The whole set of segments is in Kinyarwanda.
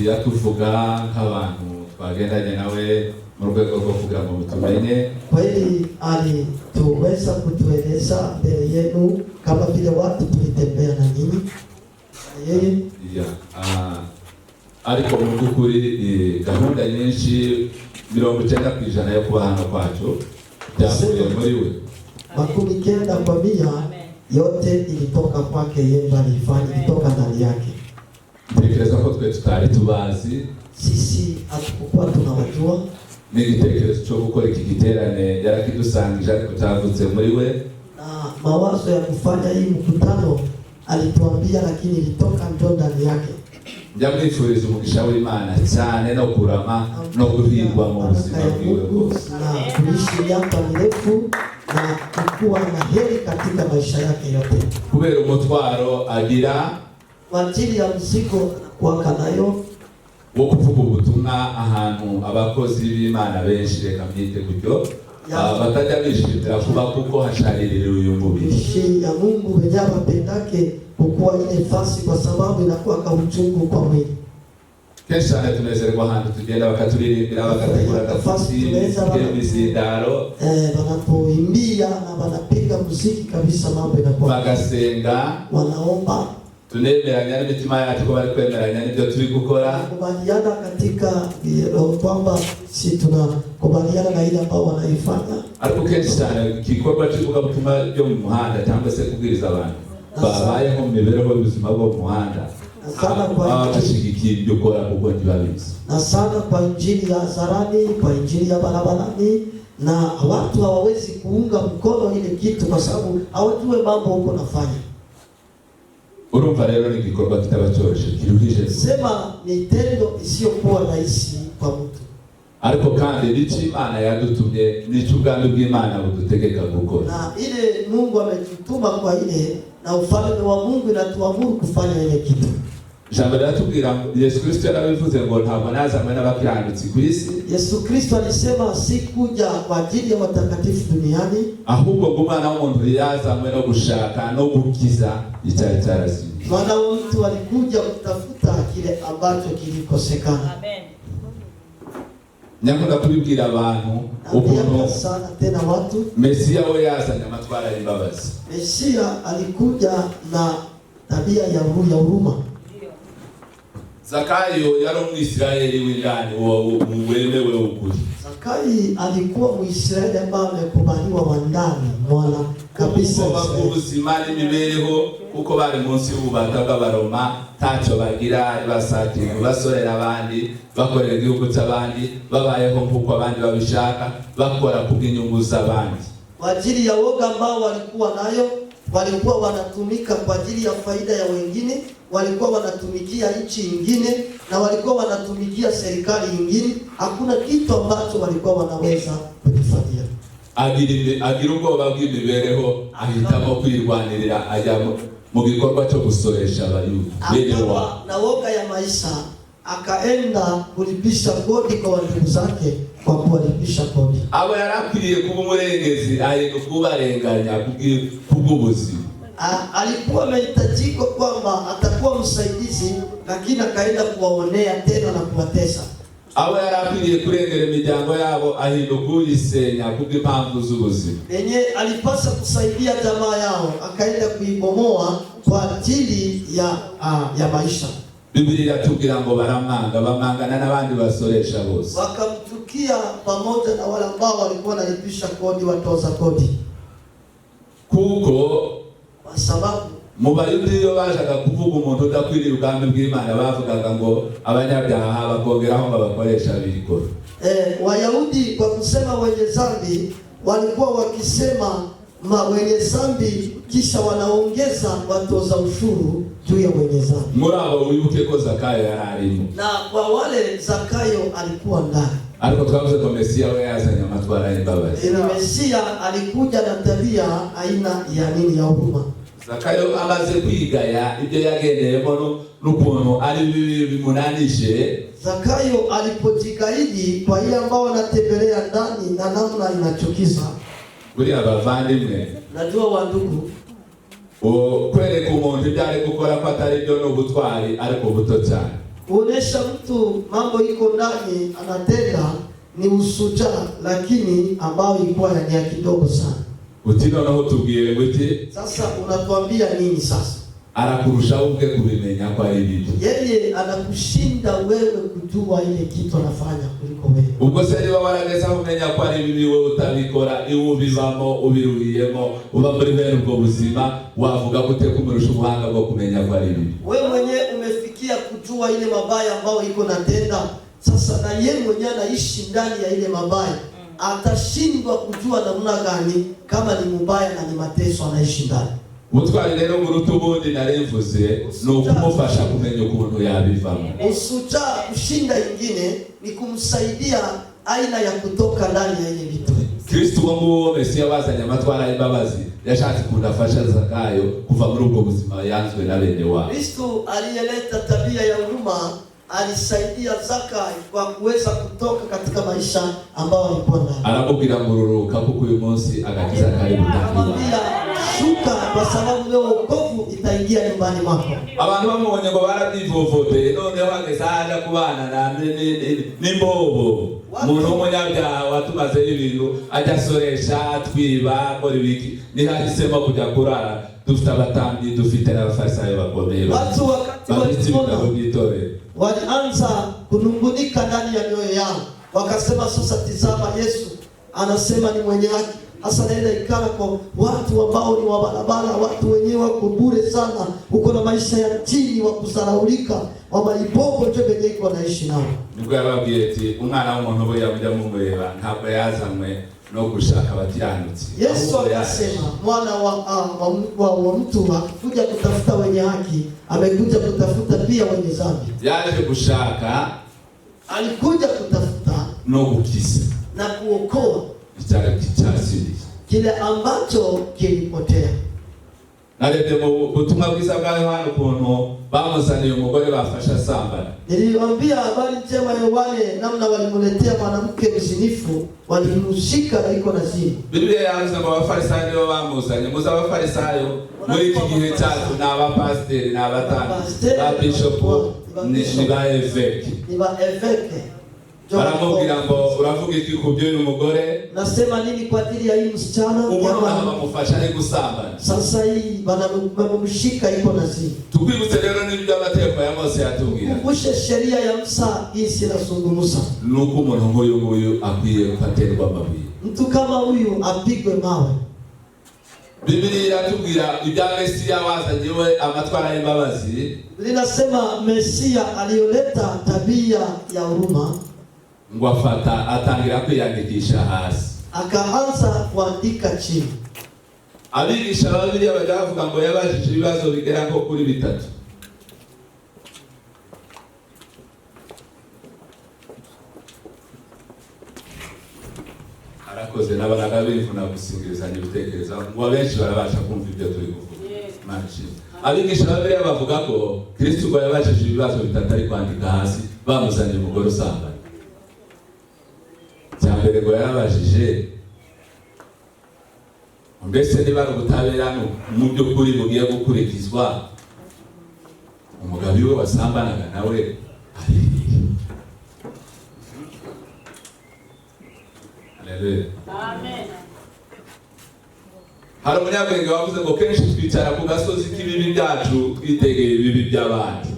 Yagiye atuvuga nk'abantu twagendanye nawe mu rwego rwo kugira ngo mutumenye. Kweli alituweza kutueleza mbele yenu kama vile watu tulitembea na nyinyi na yeye. Ya, ariko mu by'ukuri gahunda nyinshi, 90% yo kuba hano kwacu byavuye muri we. 90% yote ilitoka kwake yeye, ndo aliifanya, ilitoka ndani yake. Ntekereza ko twe tutari tubazi. Sisi hatukukuwa tunawajua. N'igitekerezo cyo gukora iki giterane yarakidusangije, ariko cyavutse muri we. Na mawazo ya kufanya hii mkutano alituambia, lakini ilitoka ndio ndani yake. Njya mwifuriza umugisha w'Imana cyane no kurama no guhirwa mu buzima Baraka ya bwiwe Mungu bwose. Na kuishi miaka mirefu na kukuwa na heri katika maisha yake yote. Kubera umutwaro agira Kwa ajili ya mzigo anakuwaka nayo wo kuvuga ubutumwa ahantu abakozi b'Imana benshi, reka mbyite gutyo, batajya bishimira kuba kuko hasharirira uyu mubiri. Ishi ya Mungu wenyewe wapendake kukuwa ile fasi kwa sababu inakuwa ka uchungu kwa mwili. Kenshi cyane tunezerwa ahantu tugenda bakaturirimbira, bakategura agafasi imizindaro, Wanapoimbia na wanapiga muziki kabisa, mambo inakuwa bagasenga, wanaomba, tunemeranya n'imitima yacu ko bari kwemeranya n'ibyo turi gukora. Kubaliana katika kwamba si tunakubaliana na ile ambao wanaifanya. Ariko kenshi cyane igikorwa cy'ivugabutumwa ryo mu muhanda cyangwa se kubwiriza abantu babayeho mu mibereho y'ubuzima bwo mu muhanda, Na sana kwa baba bashyigikiye ibyo ukora kuko ntibabizi. Na sana kwa injili ya hadharani, kwa injili ya barabarani, na watu hawawezi kuunga mkono ile kitu kwa sababu hawajue mambo huko nafanya. Urumva rero ni igikorwa kitaba cyoroshye, kiruhije. Sema ni tendo isiyokuwa rahisi kwa mtu, Ariko kandi n'icyo Imana yadutumye, n'icyo ubwami bw'Imana budutegeka gukora. Na ile Mungu ametutuma kwa ile, na ufalme wa Mungu inatuamuru kufanya ile kitu. Ijambo riratubwira ngo Yesu Kristo yarabivuze ngo ntabwo nazanywe n'abakiranutsi ku isi, Yesu Kristo alisema sikuja kwa ajili ya watakatifu duniani, ahubwo ngo Umwana w'umuntu yazanywe no gushaka no gukiza icyari cyarazimiye. Mwana wa mtu alikuja kutafuta kile ambacho kilikosekana. Amen. Nyakunda kubibwira abantu ukuntu Naambiaka sana tena watu, Mesiya we yazanye amatwara y'imbabazi. Mesia alikuja na tabia ya huruma. Ndio. Zakayo yari Umwisirayeli w'indani wemewe w'ukuri. Zakai alikuwa Mwisraeli ambaye amekubaliwa wa ndani, mwana kabisa Ubwoba Israeli. bw'ubuzima n'imibereho, kuko bari munsi y'ububata bw'Abaroma, ntacyo bagira, basatira basorera abandi, bakorera igihugu cy'abandi, babayeho nk'uko abandi babishaka, bakora kubw'inyungu z'abandi. Kwa ajili ya woga ambao walikuwa nayo, walikuwa wanatumika kwa ajili ya faida ya wengine, walikuwa wanatumikia nchi ingine na walikuwa wanatumikia serikali ingine. Hakuna kitu ambacho walikuwa wanaweza kujifanyia. Agira ubwoba bw'imibereho, ahitamo kwirwanirira, ajya mu gikorwa cyo gusoresha Abayuda bene wabo. Akawa na woga ya maisha, akaenda kulipisha kodi kwa ndugu zake kwa kuwalipisha kodi. Abo yari akwiriye kuba umurengezi, ahinduka kubarenganya kubw'ubuzima. Alikuwa amehitajika kwamba atakuwa msaidizi, lakini akaenda kuwaonea tena na kuwatesa. Abo yari akwiriye kurengera imiryango yabo, ahinduka uyisenya kubw'impamvu z'ubuzima. Yenye alipasa kusaidia jamaa yao, akaenda kuibomoa kwa ajili ya maisha. Bibiliya iratubwira ngo baramwanga, bamwangana n'abandi basoresha bose. Wakamchukia pamoja na wale ambao walikuwa wanalipisha kodi, watoza kodi, Kuko kwa sababu mu Bayuda iyo bajaga kuvuga umuntu udakwiriye ubwami bw'Imana, bavugaga ngo abanyabyaha, bakongeraho ngo abakoresha b'ikoro. Wayahudi kwa kusema wenye zambi walikuwa wakisema wenye zambi, kisha wanaongeza watoza ushuru juu ya wenye zambi. Muri abo wibuke ko Zakayo yari arimo. Na kwa wale Zakayo alikuwa ndani. Ariko twavuze ko Mesiya we yazanye amatwara y'imbabazi. Ili Mesia alikuja na tabia aina ya nini? Ya huruma. Zakayo amaze kwigaya ibyo yagendeyemo n'ukuntu ari bibi bimunanije, Zakayo alipojikaidi kwa ile ambao wanatembelea ndani na namna inachukiza. Buriya bavandimwe, Najua wandugu, kwereka umuntu ibyo ari gukora ko atari byo ni ubutwari, ariko buto cyane. Kuonesha mtu mambo iko ndani anatenda ni ushujaa, lakini ambayo ilikuwa ni ya kidogo sana. Uti noneho tubwire ngo iki? Sasa unatuambia nini sasa? Arakurusha ubwe kubimenya ko ari bibi. Yeye anakushinda wewe kujua ile kitu anafanya kuliko wewe. Ubwo se niba warageze aho umenya ko ari bibi, wowe utabikora, iwe ubibamo, ubiruriyemo, uba muri bene ubwo buzima, wavuga gute ko umurusha ubuhanga bwo kumenya ko ari bibi? Wewe mwenyewe umefikia kujua ile mabaya ambayo iko natenda. Sasa na yeye mwenyewe anaishi ndani ya ile mabaya, atashindwa kujua namna gani kama ni mubaya na ni mateso anaishi ndani. Ubutwari rero buruta ubundi nari mvuze ni ukumufasha kumenya ukuntu yabivamo. Ushujaa kushinda ingine ni kumsaidia aina ya kutoka ndani ya ile vitu. Kristo uwo nguwo Mesiya wazanye amatwara y'imbabazi yashatse ukuntu afasha Zakayo kuva muri ubwo buzima yanzwe na bene wabo. Kristo aliyeleta tabia ya huruma alisaidia Zakayo kwa kuweza kutoka katika maisha ambayo alikuwa nayo. Aramubwira ngo ururuka kuko uyu munsi agakiza kari butakiwa. Akamwambia shuka, kwa sababu leo wokovu itaingia nyumbani mwako. Abantu bamubonye ngo barabyivovoteye, noneho ageze aho aja kubana n'imbobo, umuntu w'umunyabyaha watumazeho ibintu, ajya asoresha, atwiba, akora ibiki, niho ahisemo kujya kurara. Dufite abatambyi, dufite n'abafarisayo bakomeye Watu wakati babitse waliona ibitabo by'itorero. walianza kunungunika ndani ya mioyo yao, wakasema sasa, tizama, Yesu anasema ni mwenye haki, hasa naenda ikala kwa watu ambao ni wa barabara, watu wenyewe wako bure sana, uko na maisha ya chini, wa kusaraulika, wa maibobo ndio wenye iko wanaishi nao. Nibwo yababwiye ati umwana w'umuntu buriya mujya mumureba ntabwo yazanywe no gushaka abakiranutsi, Yesu ahubwo yaje akasema mwana wa mtu hakuja kutafuta wenye haki, amekuja kutafuta pia wenye dhambi. Yaje gushaka Alikuja kutafuta no gukiza na kuokoa icyari cyasiriye, kile ambacho kilipotea. Narebye mu butumwa bwiza bwa Yohana ukuntu bamuzaniye umugore bafashe asambana. Niliwaambia habari njema ya Yohane, namna walimletea mwanamke mzinifu, walimshika na iko na zini. Bibiliya yavuze ngo abafarisayo nibo bamuzanye. Muzi abafarisayo muri iki gihe cyacu ni abapasiteri, ni abatambyi, ba bishopu, ni ba évêque. Ni ba évêque. Baramubwira ngo uravuga iki ku by'uyu mugore? Nasema nini kwa ajili ya hii msichana? Ubu nonaha Jamaa, bamufashe ari gusambana. sasa hii wamemshika iko na zini. Tukwibutse rero n'ibyo amategeko ya Mose yatubwira. Kumbushe sheria ya Musa hii inazungumza. Ni uko umuntu nk'uyu nguyu akwiye guterwa amabuye. Mtu kama huyu apigwe mawe. Bibiliya iratubwira ibya Mesiya wazanye we amatwara y'imbabazi. Linasema Mesia aliyoleta tabia ya huruma Ngo afata atangira kwiyandikisha hasi. Akaanza kuandika chini. Abigisha ba Bibiliya bajya bavuga ngo yabajije ibibazo bigera nko kuri bitatu. Arakoze n'abaraga bivuna gusingirizanya ibitekerezo ngo abenshi barabasha kumva ibyo turi kuvuga. Imana ishimwe. Abigisha ba Bibiliya bavuga ko Kristo ngo yabajije ibibazo bitatu ari kwandika hasi, bamuzaniye umugore usambana. Icya mbere ngo yarabajije mbese niba ari ubutabera mu by'ukuri bugiye gukurikizwa, umugabo iwe wasambanaga nawe ari hehe? Haleluya. Amen. Hari umunyabwenge wavuze ngo kenshi twicara ku gasozi k'ibibi byacu twitegeye ibibi by'abandi.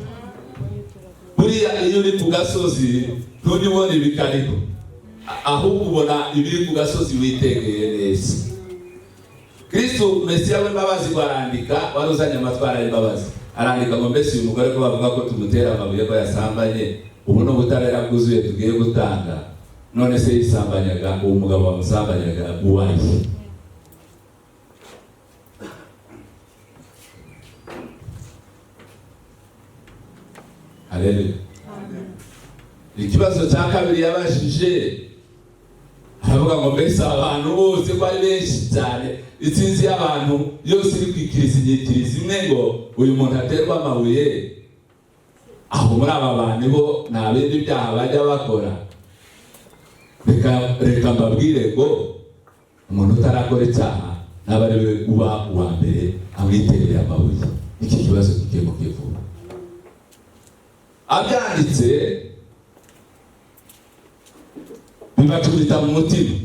Buriya iyo uri ku gasozi ntujya ubona ibikariho, ahubwo ubona ibiri ku gasozi witegeye neza. Kristo Mesiya w'imbabazi ngo arandika, wari uzanye amatwara y'imbabazi, arandika ngo mbese uyu mugore ko bavuga ko tumutera amabuye ko yasambanye, ubu ni ubutabera bwuzuye tugiye gutanga, none se yisambanyaga uwo mugabo wamusambanyaga uwaye? Haleluya. Ikibazo cya kabiri yabajije aravuga ngo mbese abantu bose ko ari benshi cyane, itsinzi y'abantu yose iri kwikiriza inyikirizo imwe ngo uyu muntu aterwe amabuye, aho muri aba bantu bo nta bindi byaha bajya bakora. Reka mbabwire ngo umuntu utarakora icyaha naba ari we uba uwa mbere amwiterera amabuye. Iki kibazo gikemuke vuba. Abyanditse bibacumita mu mutima,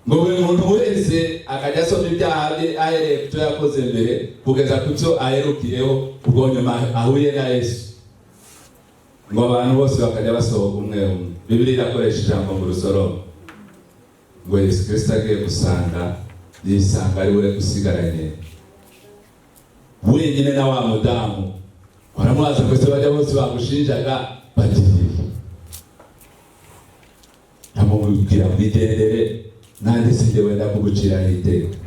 ngo buri muntu wese akajya asoma ibyaha bye ahereye ku cyo yakoze mbere kugeza ku cyo aherukiyeho ubwo nyuma ahuye na Yesu, ngo abantu bose bakajya basohoka umwe umwe. Bibiliya irakoresha ijambo ngo urusororo, ngo Yesu Kristo agiye gusanga yisanga ari we usigaranye wenyine na wa mudamu. Baramubaza ngo ese bajya bose bagushinjaga bagiye? Amubwira ngo igendere, nanjye sinjye wenda kuguciraho iteka.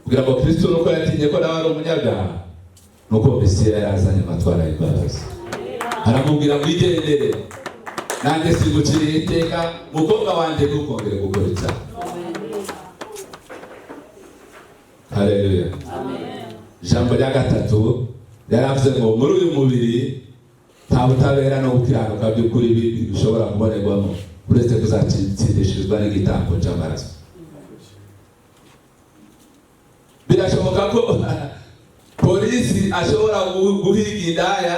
Kugira ngo Kristo nuko yatinye ko nawe ari umunyabyaha, nuko Mesiya yazanye amatwara y'imbabazi, aramubwira ngo igendere, nanjye siguciriye iteka, mukobwa wanjye, ntukongere gukora icyaha. Haleluya. Ijambo rya gatatu yaravuze ngo muri uyu mubiri nta butabera no gukiranuka by'ukuri bishobora kubonerwamo uretse kuzatsindishirizwa n'igitambo cy'amaraso. Birashoboka ko polisi ashobora guhiga indaya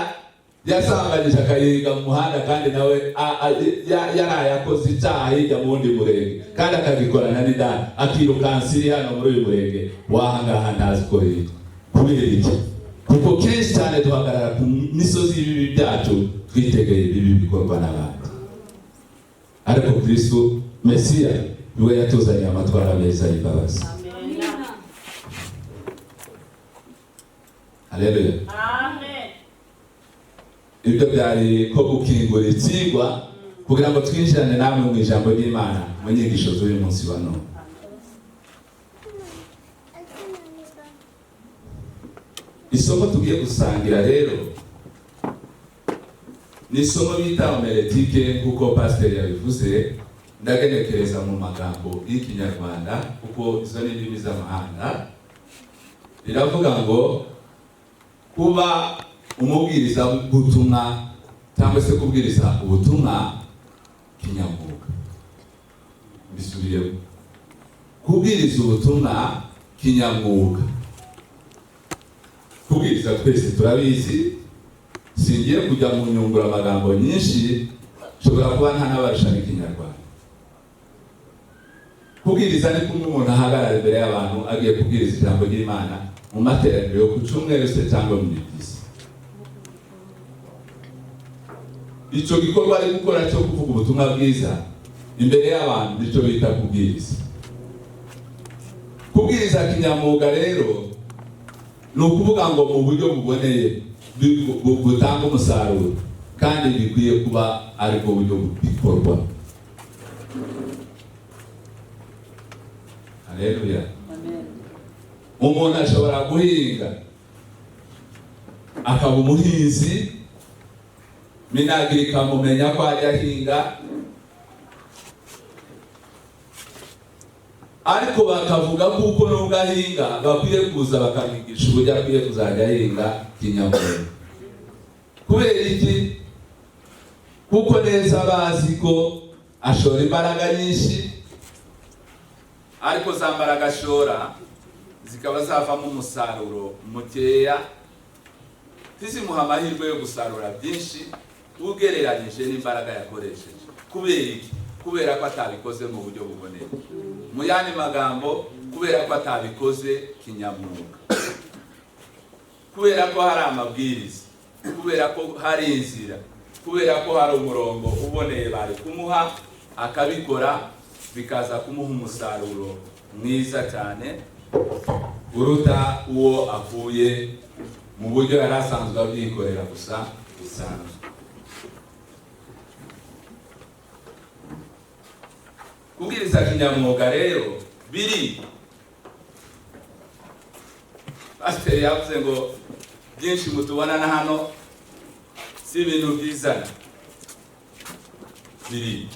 yasambanyije akayiga mu muhanda, kandi nawe yaraye akoze icyaha hirya mu wundi murenge, kandi akagikorana n'indaya, akirukansa iri hano muri uyu murenge w'ahangaha ntazi ko yitwa. Kubera iki? Kuko kenshi cyane duhagarara ku misozi y'ibibi byacu twitegeye ibibi bikorwa n'abandi, ariko Kristo Mesiya niwe yatuzaniye amatwara meza y'imbabazi. Haleluya. Amen. Ibyo byari ko gukingura ikigwa kugira ngo twinjirane namwe mu ijambo ry'Imana mu nyigisho z'uyu munsi wa none. Isomo tugiye gusangira rero ni isomo bita homiletike, nk'uko pasiteri yabivuze. Ndagenekereza mu magambo y'Ikinyarwanda kuko izo ni indimi z'amahanga. Riravuga ngo kuba umubwiriza butumwa cyangwa se kubwiriza ubutumwa kinyamwuga. Mbisubiyemo, kubwiriza ubutumwa kinyamwuga. Kubwiriza twese turabizi, singiye kujya mu nyunguramagambo nyinshi, nshobora kuba nta n'abarusha n'ikinyarwanda. Kubwiriza ni kumwe umuntu ahagarara imbere y'abantu agiye kubwiriza ijambo ry'Imana mu materaniro yo ku cyumweru se cyangwa mu mibyizi. Icyo gikorwa ari gukora cyo kuvuga ubutumwa bwiza imbere y'abantu nicyo bita kubwiriza. Kubwiriza kinyamwuga rero ni ukuvuga ngo mu buryo buboneye butanga umusaruro, kandi bikwiye kuba aribwo buryo bikorwa. Haleluya. Umuntu ashobora guhinga akaba umuhinzi, Minagiri ikamumenya ko ajya ahinga, ariko bakavuga kuko nubwo ahinga bakwiye kuza bakamwigisha uburyo akwiye kuzajya ahinga kinyamwuga. Kubera iki? Kuko neza bazi ko ashora imbaraga nyinshi, ariko za mbaraga ashora zikaba zavamo umusaruro mukeya, ntizimuha amahirwe yo gusarura byinshi ugereranyije n'imbaraga yakoresheje. Kubera iki? Kubera ko atabikoze mu buryo buboneye. Mu yandi magambo, kubera ko atabikoze kinyamwuga, kubera ko hari amabwiriza, kubera ko hari inzira, kubera ko hari umurongo uboneye bari kumuha akabikora, bikaza kumuha umusaruro mwiza cyane uruta uwo akuye mu buryo yari asanzwe abyikorera gusa bisanzwe. Kubwiriza kinyamwuga rero biri, pasiteri yavuze ngo byinshi mutubona na hano si ibintu byizana, biri.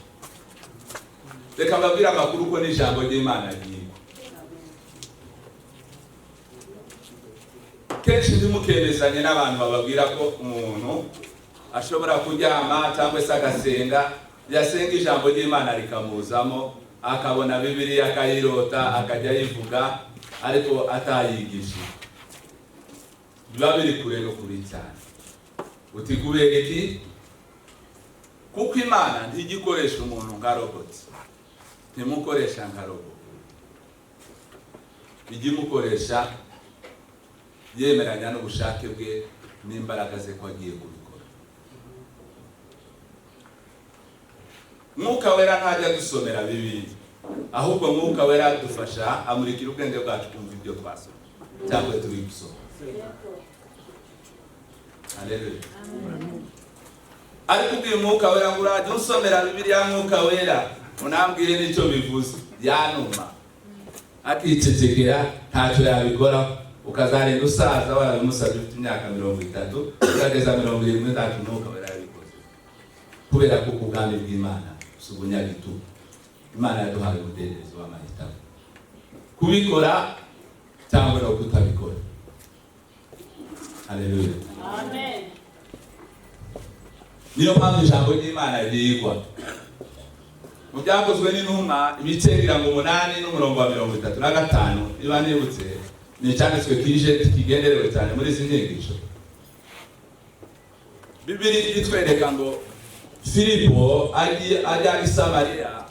Reka mbabwire amakuru ko n'ijambo ry'Imana ryigwa. Kenshi ntimukemezanye n'abantu bababwira ko umuntu ashobora kuryama cyangwa se agasenga, yasenga ijambo ry'Imana rikamuzamo, akabona Bibiliya akayirota, akajya ayivuga ariko atayigishije. Biba biri kure no kuri cyane. Uti kubera iki? Kuko Imana ntijya ikoresha umuntu nka roboti, ntimukoresha nka robo, ijya imukoresha yemeranya n'ubushake bwe n'imbaraga ze ko agiye kubikora. Mwuka Wera ntajya adusomera Bibiliya, ahubwo Mwuka Wera adufasha, amurikira ubwenge bwacu kumva ibyo twasoma cyangwa turi gusoma. Haleluya. Ariko ubwiye Umwuka Wera ngo urajya usomera Bibiliya, Mwuka Wera unambwire n'icyo bivuze, yanuma akicecekera, ntacyo yabikoraho. Ukazarinda usaza warabimusabye ufite imyaka 30, ukageza 70, ntacyo Umwuka Wera yabikoze. Kubera ko ubwami bw'Imana si ubunyagitugu. Imana yaduhaye umudendezo w'amahitamo, kubikora cyangwa no kutabikora. Haleluya. Amen. Niyo mpamvu ijambo ry'Imana ryigwa. Mu Byakozwe n'Intumwa, ibice ngira ngo 8 n'umurongo wa 35, niba nibutse, ni icyanditswe kije kigenderewe cyane muri izi nyigisho. Bibiri itwereka ngo Filipo ajya i Samariya,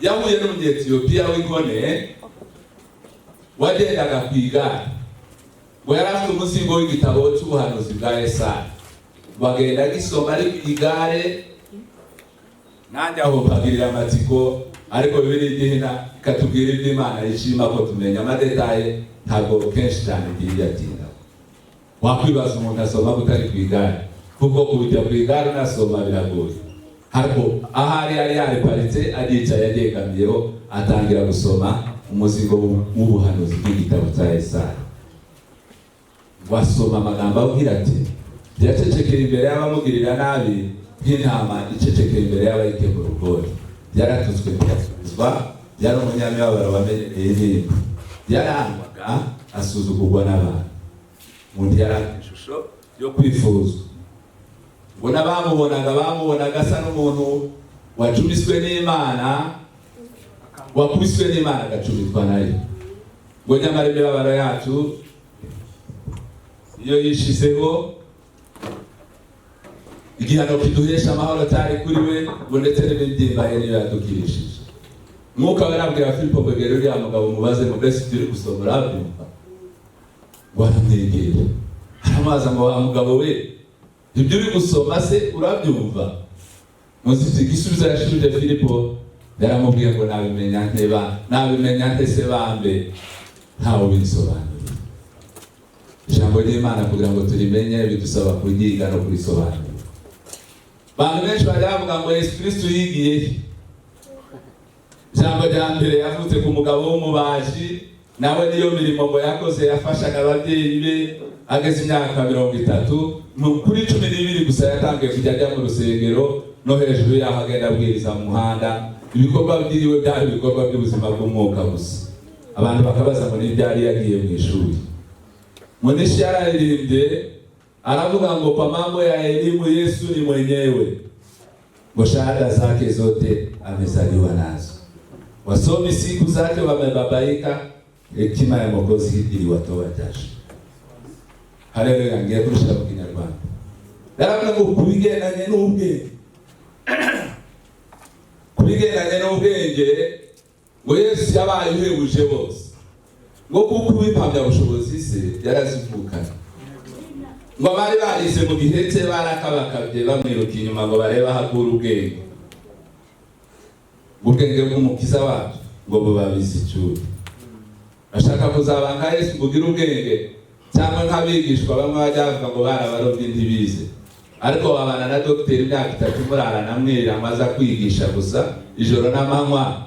yahuye n'Umunyetiyopiya w'inkone wagendaga ku igare. Ngo yari afite umuzingo w'igitabo cy'ubuhanuzi bwa Yesaya, bagenda agisoma ari ku igare. Nanjye aho mpagirira amatsiko, ariko Bibiliya igihina ikatubwira iby'Imana yishima ko tumenya ama détails, ntabwo kenshi cyane igiye yatindaho. Wakwibaza umuntu asoma utari ku igare, kuko kujya ku igare unasoma biragoye. Ariko ahari yari yariparitse, aricaye, aryegamiyeho, atangira gusoma umuzingo w'ubuhanuzi bw'igitabo cya Yesaya. Wasoma amagambo abwira ati: "Yacecekeye imbere y'abamugirira nabi nk'intama icecekeye imbere y'abayikemura urugori. Yaratutswe ntiyasubizwa, yari umunyamibabaro wamenyereye intimba, yarangwaga asuzugurwa n'abantu, undi yari afite ishusho yo kwifuzwa." Ngo n'abamubonaga bamubonaga asa n'umuntu wacumiswe n'Imana, wakubiswe n'Imana agacumitwa nayo. Ngo nyamara imibabaro yacu iyo yishizeho, igihano kiduhesha amahoro cyari kuri we, ngo ndetse n'imibyimba ye niyo yadukirishije. Mwuka We arabwira Filipo ngo: "Gera uriya mugabo, mubaze ngo mbese ibyo uri gusoma urabyumva?" Ngo aramwegera, aramubaza ngo: "Wa mugabo we, ibyo uri gusoma se urabyumva?" Muzi igisubizo yashubije Filipo? Yaramubwiye ngo: "Nabimenya nte ba, nabimenya nte se bambe, ntawe ubinsobanuriye?" Ijambo ry'Imana kugira ngo turimenye bidusaba kuryiga no kurisobanura. Abantu benshi bajya bavuga ngo Yesu Kristo yigiye he? Ijambo rya mbere, yavutse ku mugabo w'umubaji, nawe niyo mirimo ngo yakoze, yafashaga ababyeyi be. Ageze imyaka 30, kuri 12 gusa yatangiye kujya ajya mu rusengero, no hejuru yaho agenda abwiriza mu muhanda. Ibikorwa byiwe byari ibikorwa by'ubuzima bw'umwuka gusa. Abantu bakabaza ngo n'ibyari yagiye mu ishuri. Munishi yararirimbye aravuga ngo: "Kwa mambo ya elimu Yesu ni mwenyewe, ngo shahada zake zote amezaliwa nazo. Wasomi siku zake wamebabaika, hekima ya Mwokozi iliwatoa jasho." Haleluya! Ngiye kurusha mu Kinyarwanda. Yaravuga ngo ku bigendanye n'ubwenge, ngo Yesu yabaye uhebuje bose, ngo kuko uw'impamyabushobozi ze yarazivukanye. Ngo abari barize mu gihe cye barakabakabye bamwiruka inyuma ngo barebe aho akura ubwenge. Ubwenge bw'Umukiza wacu ngo bubabize icyuya. Bashaka kuzaba nka Yesu ngo ugire ubwenge, cyangwa nk'abigishwa bamwe bajya bavuga ngo barabarobye ntibize. Ariko wabana na dogiteri imyaka 3, murarana, mwiranywa, aza kwigisha gusa ijoro n'amanywa.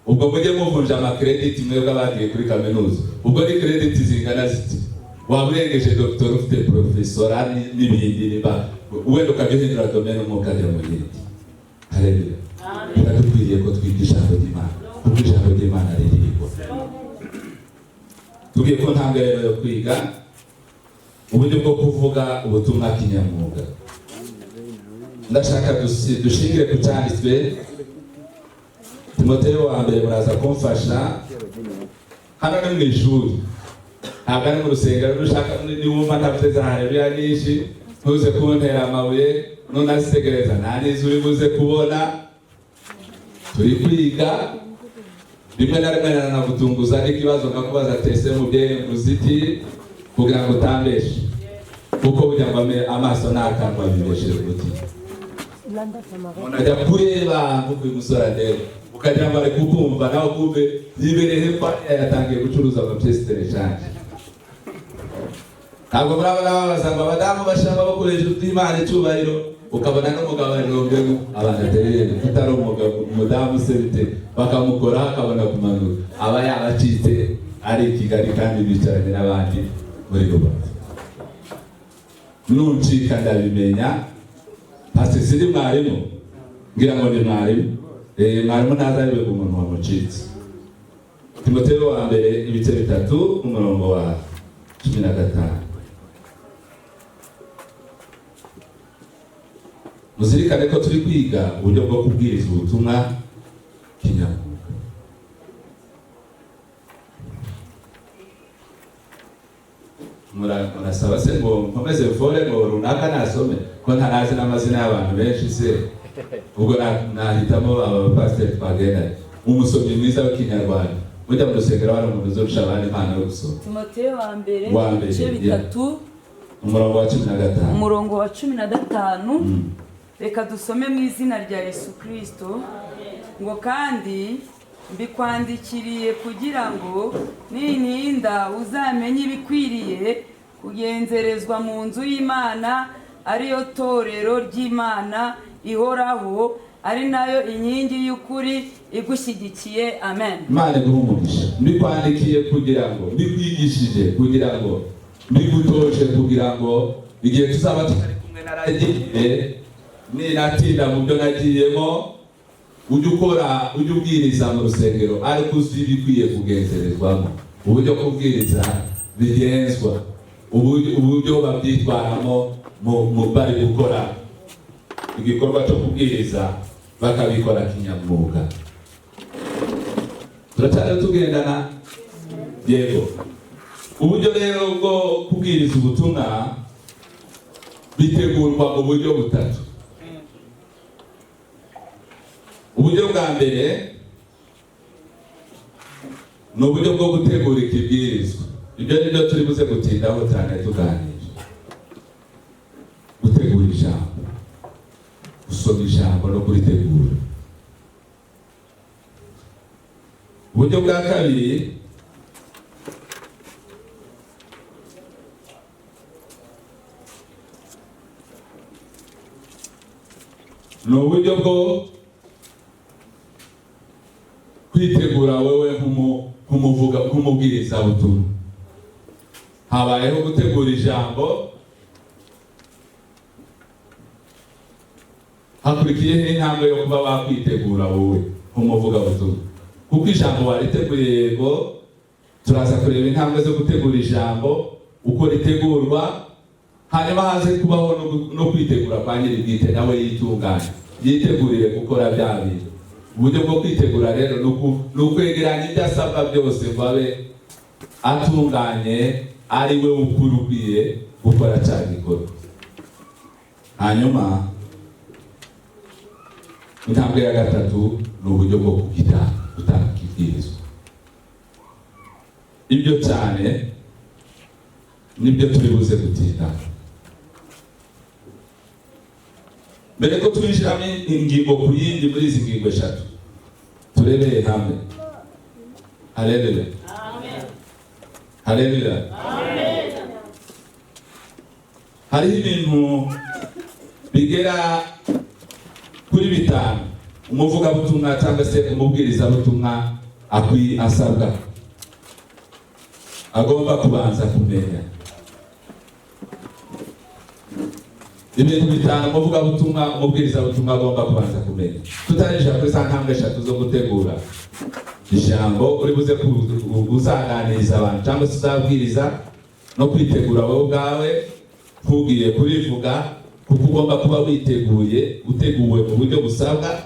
Ubwo mujye muvunja ama crédits, mwebwe abagiye kuri kaminuza, ubwo ni crédits zingana ziti? Waba urengeje dogiteri, ufite profesora n'ibindi, niba wenda ukajya uhindura domaine umwe ukajya mu yindi. Haleluya! Biradukwiriye ko twiga ijambo ry'Imana, kuko ijambo ry'Imana ririgwa. Tubwiye ko ntambwe rero yo kwiga uburyo bwo kuvuga ubutumwa kinyamwuga, ndashaka dushingire ku cyanditswe Timoteyo wa mbere. Muraza kumfasha, hano ni mu ishuri, ntabwo ari mu rusengero. Nushaka niwumva ntafite za haleluya nyinshi. Ntuze kuntera amabuye, nunazitegereza nta n'izo uri buze kubona. Turi kwiga, rimwe na rimwe nanagutunguza n'ikibazo nkakubaza tese mubyeyi muziki kugira ngo utambeshe, kuko burya ngo amaso ni akanwa bibesheje umutima. Umuntu ajya kureba nk'uko uyu musore areba, ukagira ngo ari kukumva, nawe kumbe yibereye hepfo yatangiye gucuruza ama pièces de rechange. Ntabwo murabona babaza ngo abadamu bashaka amaboko hejuru y'Imana icyubahiro, ukabona n'umugabo arombemo abantu atereye kutari umugabo umudamu se bite, bakamukoraho akabona kumanuka, aba yabacitse ari i Kigali kandi bicaranye n'abandi muri Rubavu. Nuncika ndabimenya. Pasi siri mwarimu, ngira ngo ni mwarimu, mwarimu ntazarebe ku muntu wamucitse. Timoteyo wa mbere ibice 3 umurongo wa 15. Muzirikane ko turi kwiga uburyo bwo kubwiriza ubutumwa kinyamwuga. Murasaba se ngo nkomeze mvore ngo runaka nasome, ko ntarazi n'amazina y'abantu benshi se? Ubwo nahitamo aba bapasiteri twagendanye. Umusomyi mwiza w'Ikinyarwanda, burya mu rusengero hari umuntu uzurusha abandi impano yo gusoma. Timoteyo wa mbere, Wa mbere, ibice 3, umurongo wa 15. Umurongo wa 15. Reka dusome mu izina rya Yesu Kristo ngo: kandi mbikwandikiriye kugira ngo nintinda uzamenye ibikwiriye kugenzerezwa mu nzu y'Imana, ariyo torero ry'Imana ihoraho, ari nayo inkingi y'ukuri igushyigikiye. Amen. Imana iguhe umugisha. Mbikwandikiye kugira ngo, mbikwigishije kugira ngo, mbigutoje kugira ngo igihe tuzaba tutari kumwe naragiye, ninatinda mu byo nagiyemo, ujye ukora, ujye ubwiriza mu rusengero ariko uzi ibikwiye kugenzerezwamo, uburyo kubwiriza bigenzwa, uburyo babyitwaramo mu bari gukora igikorwa cyo kubwiriza, bakabikora kinyamwuga. Turacyari tugendana? Yego. Uburyo rero bwo kubwiriza ubutumwa bitegurwa mu buryo butatu. Uburyo bwa mbere ni uburyo bwo gutegura ikibwirizwa. Ibyo ni byo turi buze gutindaho cyane tuganira. Gutegura ijambo, gusoma ijambo no kuritegura. Uburyo bwa kabiri ni uburyo bwo kwitegura wowe nk'umuvuga, nk'umubwirizabutumwa. Habayeho gutegura ijambo, hakurikiyeho intambwe yo kuba wakwitegura wowe nk'umuvugabutumwa, kuko ijambo wariteguye. Yego, turaza kureba intambwe zo gutegura ijambo, uko ritegurwa, hanyuma haze kubaho no kwitegura kwa nyir'ubwite, nawe yitunganye, yitegurire gukora bya bintu. Uburyo bwo kwitegura rero ni ukwegeranya ibyo asabwa byose ngo abe atunganye, ari we ukuri ukwiye gukora cya gikorwa. Hanyuma intambwe ya gatatu ni uburyo bwo gutanga ikibwirizwa. Ibyo cyane nibyo turi buze gutinda. Mbere ko twinjiramo ingingo ku yindi muri izi ngingo eshatu, turebeye hamwe. Haleluya, haleluya. Hariho ibintu bigera kuri 5 umuvugabutumwa cyangwa se umubwirizabutumwa asabwa, agomba kubanza kumenya. Ibintu 5 umuvugabutumwa, umubwirizabutumwa agomba kubanza kumenya. Tutarinjira kuri za ntambwe eshatu zo gutegura ijambo uri buze uzaganiriza abantu cyangwa se uzabwiriza, no kwitegura wowe ubwawe ntugiye kurivuga, kuko ugomba kuba witeguye, uteguwe mu buryo busabwa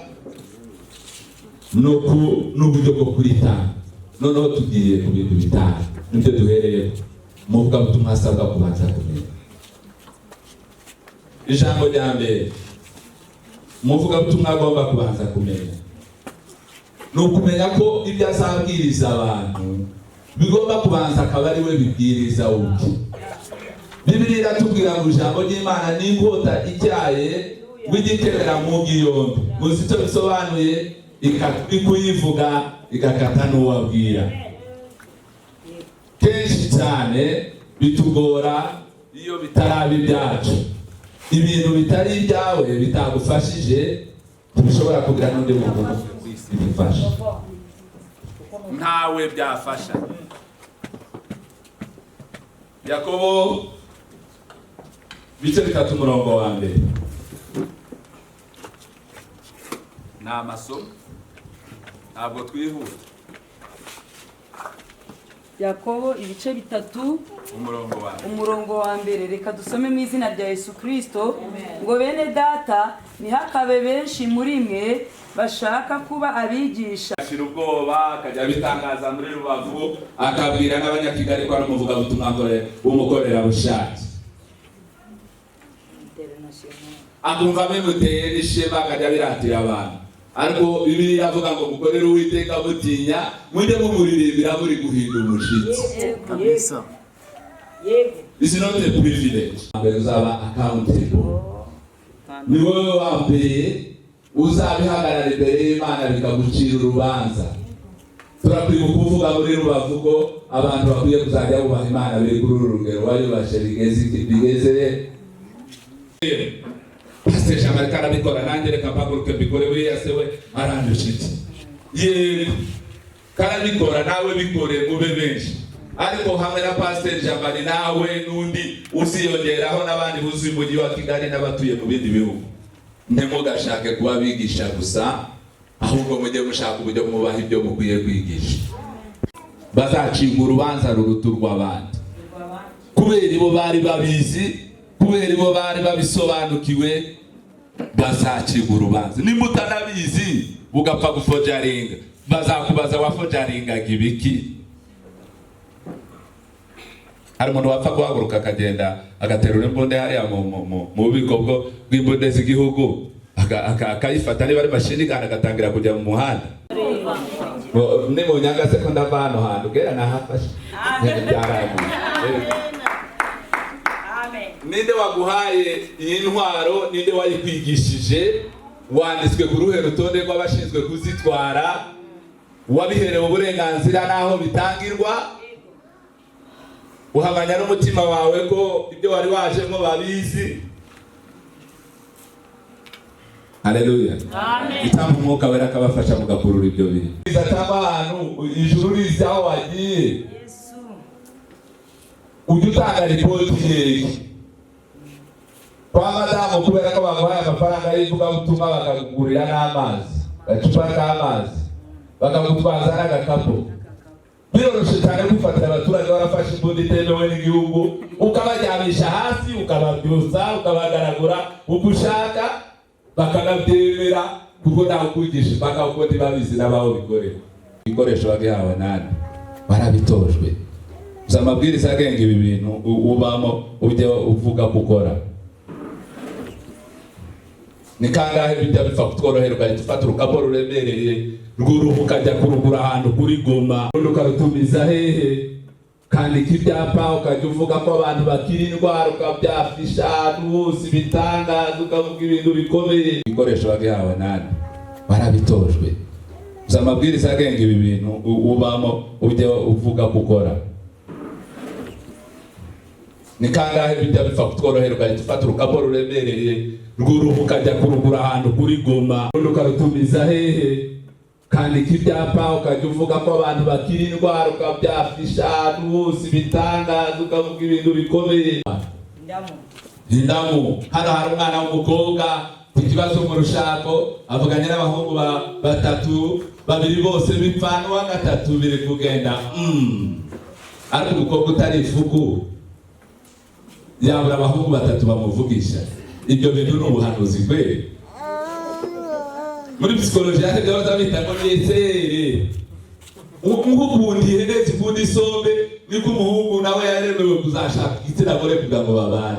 n'uburyo bwo kuritanga. Noneho tugiye ku bintu 5 nibyo duhereyeho umuvugabutumwa asabwa kubanza kumenya. Ijambo rya mbere umuvugabutumwa agomba kubanza kumenya ni ukumenya ko ibyo azabwiriza abantu bigomba kubanza akaba ari we bibwiriza ubwe. Bibiliya iratubwira ngo ijambo ry'Imana ni inkota ityaye w'igitebera mu yombi. Muzi icyo bisobanuye? Kuyivuga igakata n'uwabwira. Kenshi cyane bitugora iyo bitaraba ibyacu. Ibintu bitari ibyawe, bitagufashije, ntibishobora kugira n'undi muntu ku isi bifasha. Ntawe byafasha. Yakobo 3, umurongo wa mbere. Ni amasomo, ntabwo twihuta. Yakobo 3, umurongo wa mbere. Umurongo wa mbere. Reka dusome mu izina rya Yesu Kirisito ngo: "Bene Data, ntihakabe benshi muri mwe bashaka kuba abigisha." Ashira ubwoba, akajya abitangaza muri Rubavu, akabwira n'Abanyakigali ko ari umuvugabutumwa w'umukorerabushake, akumva bimuteye n'ishema, akajya abiratira abantu. Ariko Bibiliya iravuga ngo mukorere Uwiteka mutinya, mujye mumuririmbira muri guhinda umushitsi. Kabisa. It's not a privilege. Mbere uzaba accountable, ni wowe wa mbere uzabihagarara imbere y'Imana bikagucira urubanza. Turakwibuka kuvuga muri Rubavu ko abantu bakwiye kuzajya bubaha Imana biri kuri uru rugero. Wayubashe bigeze? Pasiteri Jean Marie arabikora, nanjye reka mpaguruke mbikore. Buriya se we arandusha iki? Yego, karabikora, nawe bikore, mube benshi. Ariko hamwe na Pasiteri Jean Marie, nawe n'undi uziyongeraho, n'abandi buzuye umujyi wa Kigali n'abatuye mu bindi bihugu, ntimugashake kuba bigisha gusa, ahubwo mujye mushaka uburyo mwubaha ibyo mukwiye kwigisha. Bazacibwa urubanza ruruta urw'abandi kubera ibo bari babizi, kubera ibo bari babisobanukiwe. Bazacibwa urubanza. Nimba utanabizi ugapfa gufojaringa, bazakubaza: "Wafojaringaga ibiki?" Hari umuntu wapfa guhaguruka akagenda agaterura imbunda hariya mu bubiko bw'imbunda z'igihugu, akayifata, niba ari machine gun, agatangira kujya mu muhanda ngo ni mu nyanga se ko ndava hano hantu bwera nahafashe, byaraguye. Ninde waguhaye iyi ntwaro? Ninde wayikwigishije? Wanditswe ku ruhe rutonde rw'abashinzwe kuzitwara? Wabiherewe uburenganzira n'aho bitangirwa? Uhamanya n'umutima wawe ko ibyo wari wajemo babizi? Haleluya! Itamba Umwuka Wera akabafasha mugakurura ibyo bintu. Cyangwa ahantu ijuru rizi aho wagiye, ujya utanga ripoti hehe kwa madamu kubera ko baguhaye amafaranga y'ivugabutumwa, bakakugurira n'amazi, agacupa k'amazi, bakagutwaza n'agakapu? Biroroshye cyane kwifatira abaturage warafashe imbunda itemewe n'igihugu, ukabaryamisha hasi, ukababyutsa, ukabagaragura uko ushaka, bakanabyemera kuko ntawe ukwigisha impaka, kuko ntibabizi n'abaho bikorera. Ibikoresho wagihawe nande? Warabitojwe? Gusa amabwiriza agenga ibi bintu ubamo, ujya uvuga gukora, ni kangahe bijya bipfa kutworohera, ugahita ufata urukapo ruremereye rw'uruhu, ukajya kurugura ahantu kuri Goma, urundi ukarutumiza hehe, ukandika ibyapa, ukajya uvuga ko abantu bakira indwara, ukabyafisha ahantu hose, ibitangaza, ukavuga ibintu bikomeye? Ibikoresho wagihawe nande? Warabitojwe? Gusa amabwiriza agenga ibi bintu ubamo, ujya uvuga gukora, ni kangahe bijya bipfa kutworohera, ugahita ufata urukapo ruremereye rw'uruhu, ukajya kurugura ahantu kuri Goma, urundi ukarutumiza hehe, ukandika ibyapa, ukajya uvuga ko abantu bakira indwara, ukabyafisha ahantu hose, ibitangaza, ukavuga ibintu bikomeye? Indamu. Hano hari umwana w'umukobwa ku kibazo mu rushako, avuganye n'abahungu batatu, babiri bose bipfa, n'uwa gatatu biri kugenda. Ariko umukobwa utari ifuku yabura abahungu batatu bamuvugisha? Ibyo bintu ni ubuhanuzi kweli? Muri psychologie hari ibyo baza bita ngo ni esere. Nk'ukuntu ihene zikunda isombe, niko umuhungu nawe yaremewe kuzashaka igitsina gore kugira ngo babane.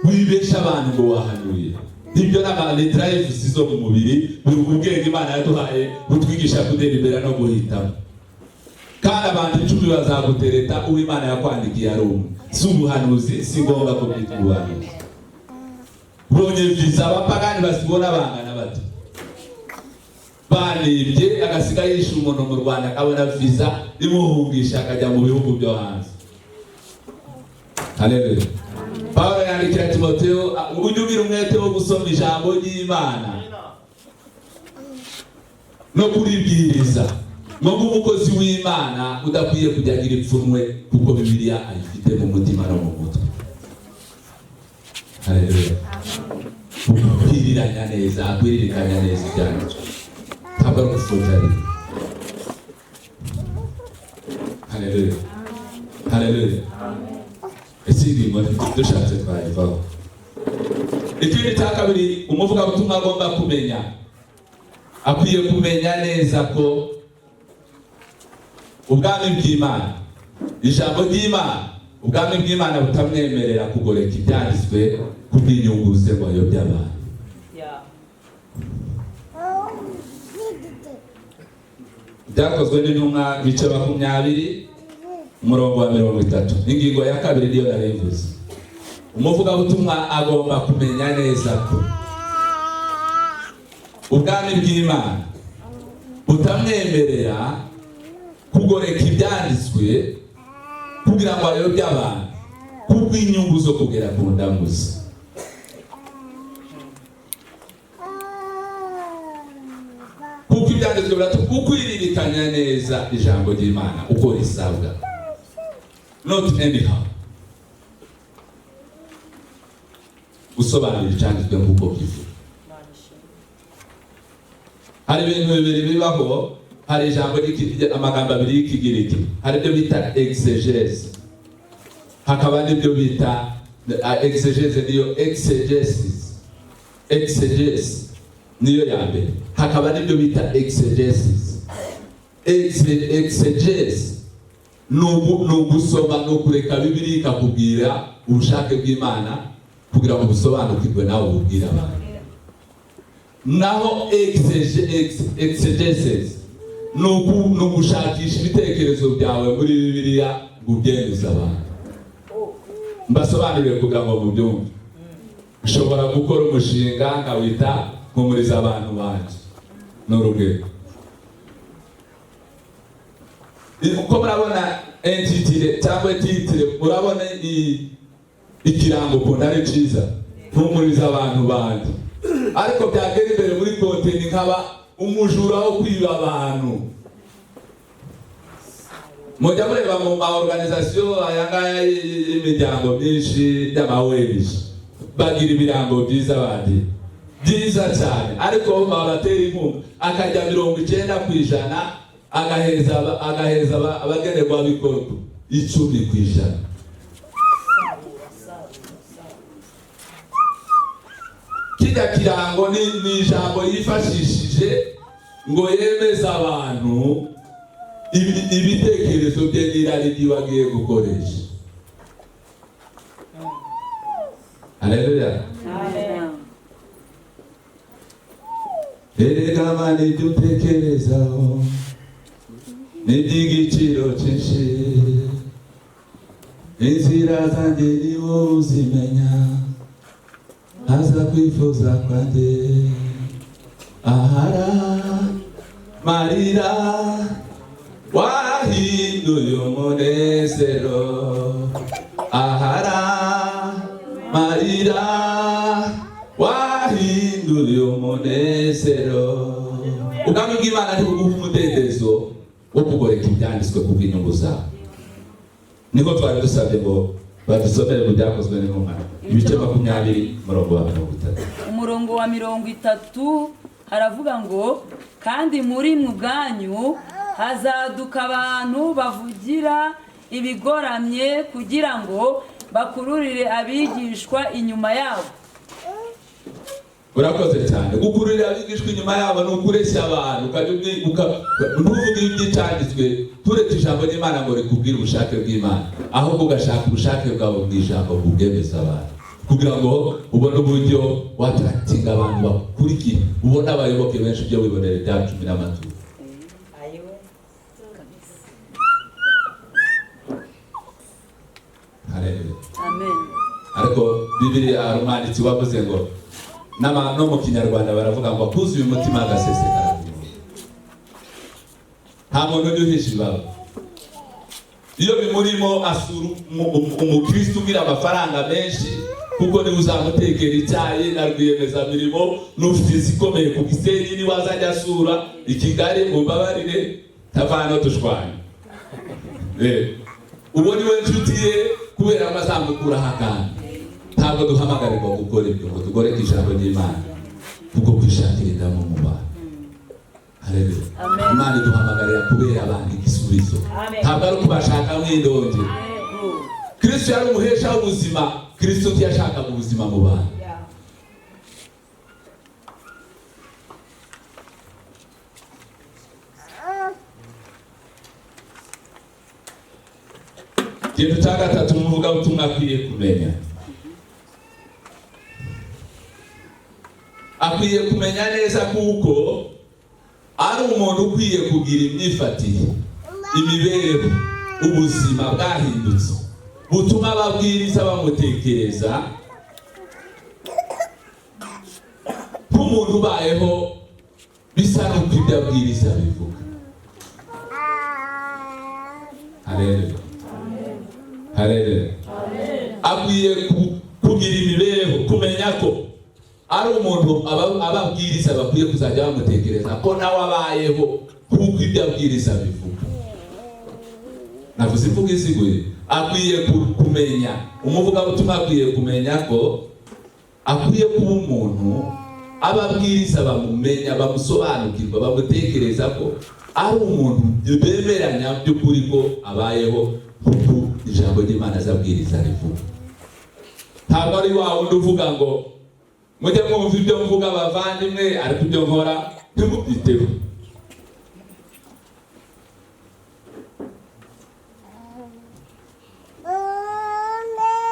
Wibesha abantu ngo wahanuye. Ibyo ni drive zo mu mubiri, ubwenge Imana yaduhaye butwigisha kuderibera no guhitamo. Kandi abantu 10 bazagutereta, uwo Imana yakwandikiye ari umwe. Si ubuhanuzi, si ngombwa ko byitwa ubuhanuzi. Ubonye visa, abapagani basibona bangana bato banibye, agasiga yishe umuntu mu Rwanda, akabona visa imuhungisha akajya mu bihugu byo hanze. Haleluya! Pawulo yandikira Timoteyo: "Ujye ugira umwete wo gusoma ijambo ry'Imana no kuribwiriza, ngo nk'umukozi w'Imana udakwiye kujya agira ipfunwe, kuko Bibiliya ayifite mu mutima no mu mutwe." Haleluya! Kwiriranya neza, kwiririkanya neza ibyanditswe, ntabwo ari ugufojarira. Haleluya, haleluya! Ese ingingo dushatse twayivaho? Ikindi cya kabiri umuvugabutumwa agomba kumenya, akwiye kumenya neza ko ubwami bw'Imana, ijambo ry'Imana, ubwami bw'Imana butamwemerera kugoreka ibyanditswe kubw'inyungu ze ngo ayobye abantu. Byakozwe n'Intumwa, bice 20, umurongo wa 30. Ingingo ya kabiri niyo narivuze. Umuvugabutumwa agomba kumenya neza ko ubwami bw'Imana butamwemerera kugoreka ibyanditswe kugira ngo ayobye abantu kubw'inyungu zo kugera ku ndamuzi. Kuko ibyanditswe biratubwira neza ijambo ry'Imana uko risabwa, not anyhow. Gusobanura icyanditswe nk'uko kivuga. Hari ibintu bibiri bibaho. Hari ijambo, amagambo abiri y'Ikigiriki. Hari ibyo bita exegese, hakaba n'ibyo bita exegese. Niyo exegesis, exegese niyo ya mbere. Hakaba n'ibyo bita exegesis. Exegese ni ugusoma, ni ukureka Bibiliya ikakubwira ubushake bw'Imana kugira ngo ubusobanukirwe, nawe ububwire abantu. Naho exegesis ni ugushakisha ibitekerezo byawe muri Bibiliya ngo ubyemeze abantu. Mbasobanurire kugira ngo mubyumve. Ushobora gukora umushinga nkawita "Mpumuriza abantu banjye", ni urugero. Uko murabona intitulé cyangwa titre, murabona ikirango ukuntu ari cyiza, "Mpumuriza abantu banjye", ariko byagera imbere muri contenu nkaba umujura wo kwiba abantu. Mujya mureba mu ma organisation aya ngaya y'imiryango myinshi y'ama ONG, bagira ibirango byiza, bandi byiza cyane, ariko babatera inkunga akajya 90%, agaheza abagenerwabikorwa 10%. Kijya kirango ni ijambo yifashishije ngo yemeze abantu ibitekerezo bye n'irari ry'iwe agiye gukoresha. Haleluya! Erega Mana, ibyo utekerezaho ni iby'igiciro cyinshi, inzira zanjye ni wowe uzimenya, haza kwifuza kwanjye ahara marira wahinduye umunezero, ahara marira wahinduye umunezero. Ubwami bw'Imana ntibuguha umudendezo wo kugoreka ibyanditswe ku bw'inyungu zawe. Niko twari dusabye ngo badusomere mu Byakozwe n'Intumwa, ibice 20, umurongo wa 30. Umurongo wa 30 haravuga ngo: "Kandi muri mwe ubwanyu hazaduka abantu bavugira ibigoramye kugira ngo bakururire abigishwa inyuma yabo." Urakoze cyane. Gukururira abigishwa inyuma yabo ni ukureshya abantu, ukajya ntuvuge iby'icyanditswe, tureke ijambo ry'Imana ngo rikubwire ubushake bw'Imana, ahubwo ugashaka ubushake bwawe mu ijambo bubwemeza abantu. Kugira ngo ubone uburyo wattractinga abantu bakurikiye, ubone abayoboke benshi, ibyo wibonera ibya cumi n'amaturo. Kabisa. Haleluya. Amen. Ariko Bibiliya, hari umwanditsi wavuze ngo no mu Kinyarwanda baravuga ngo akuzuye umutima agasesekara ku munwa. Nta muntu ujya uhisha ibaba. Iyo bimurimo, asura umukristo ugira amafaranga menshi, kuko niwe uzamutekera icyayi, na rwiyemezamirimo n'ufite inzu ikomeye ku Gisenyi niwe azajya asura i Kigali. Mumbabarire, tavano dushwanye. Uwo niwe nshuti ye, kubera ko azamukuraho akandi. Ntabwo duhamagarirwa gukora ibyo ngo tugoreke ijambo ry'Imana kuko kwishakira indamu mu bantu. Haleluya. Amen. Imana iduhamagarira kubera abantu igisubizo, ntabwo ari ukubashaka mwindonge. Kristo yari umuhesha w'ubuzima. Kristo ntiyashakaga ubuzima mu bantu. Ikintu cya gatatu umuvugabutumwa akwiye kumenya, akwiye kumenya neza kuko ari umuntu ukwiye kugira imyifatire, imibereho, ubuzima bwahindutse butuma ababwiriza bamutekereza nk'umuntu ubayeho bisa n'uko ibyo abwiriza bivuga. Haleluya, haleluya. Akwiye kugira imibereho, kumenya ko ari umuntu ababwiriza bakwiye kuzajya bamutekereza ko nawe abayeho nk'uko ibyo abwiriza bivuga. Navuze imvugo iziguye. Akwiye kumenya, umuvugabutumwa akwiye kumenya ko akwiye kuba umuntu ababwiriza bamumenya, bamusobanukirwa, bamutekereza ko ari umuntu bemeranya by'ukuri ko abayeho nk'uko ijambo ry'Imana azabwiriza rivuga. Ntabwo ari wa wundi uvuga ngo mujye mwumva ibyo mvuga bavandimwe, ariko ibyo nkora ntimubyiteho.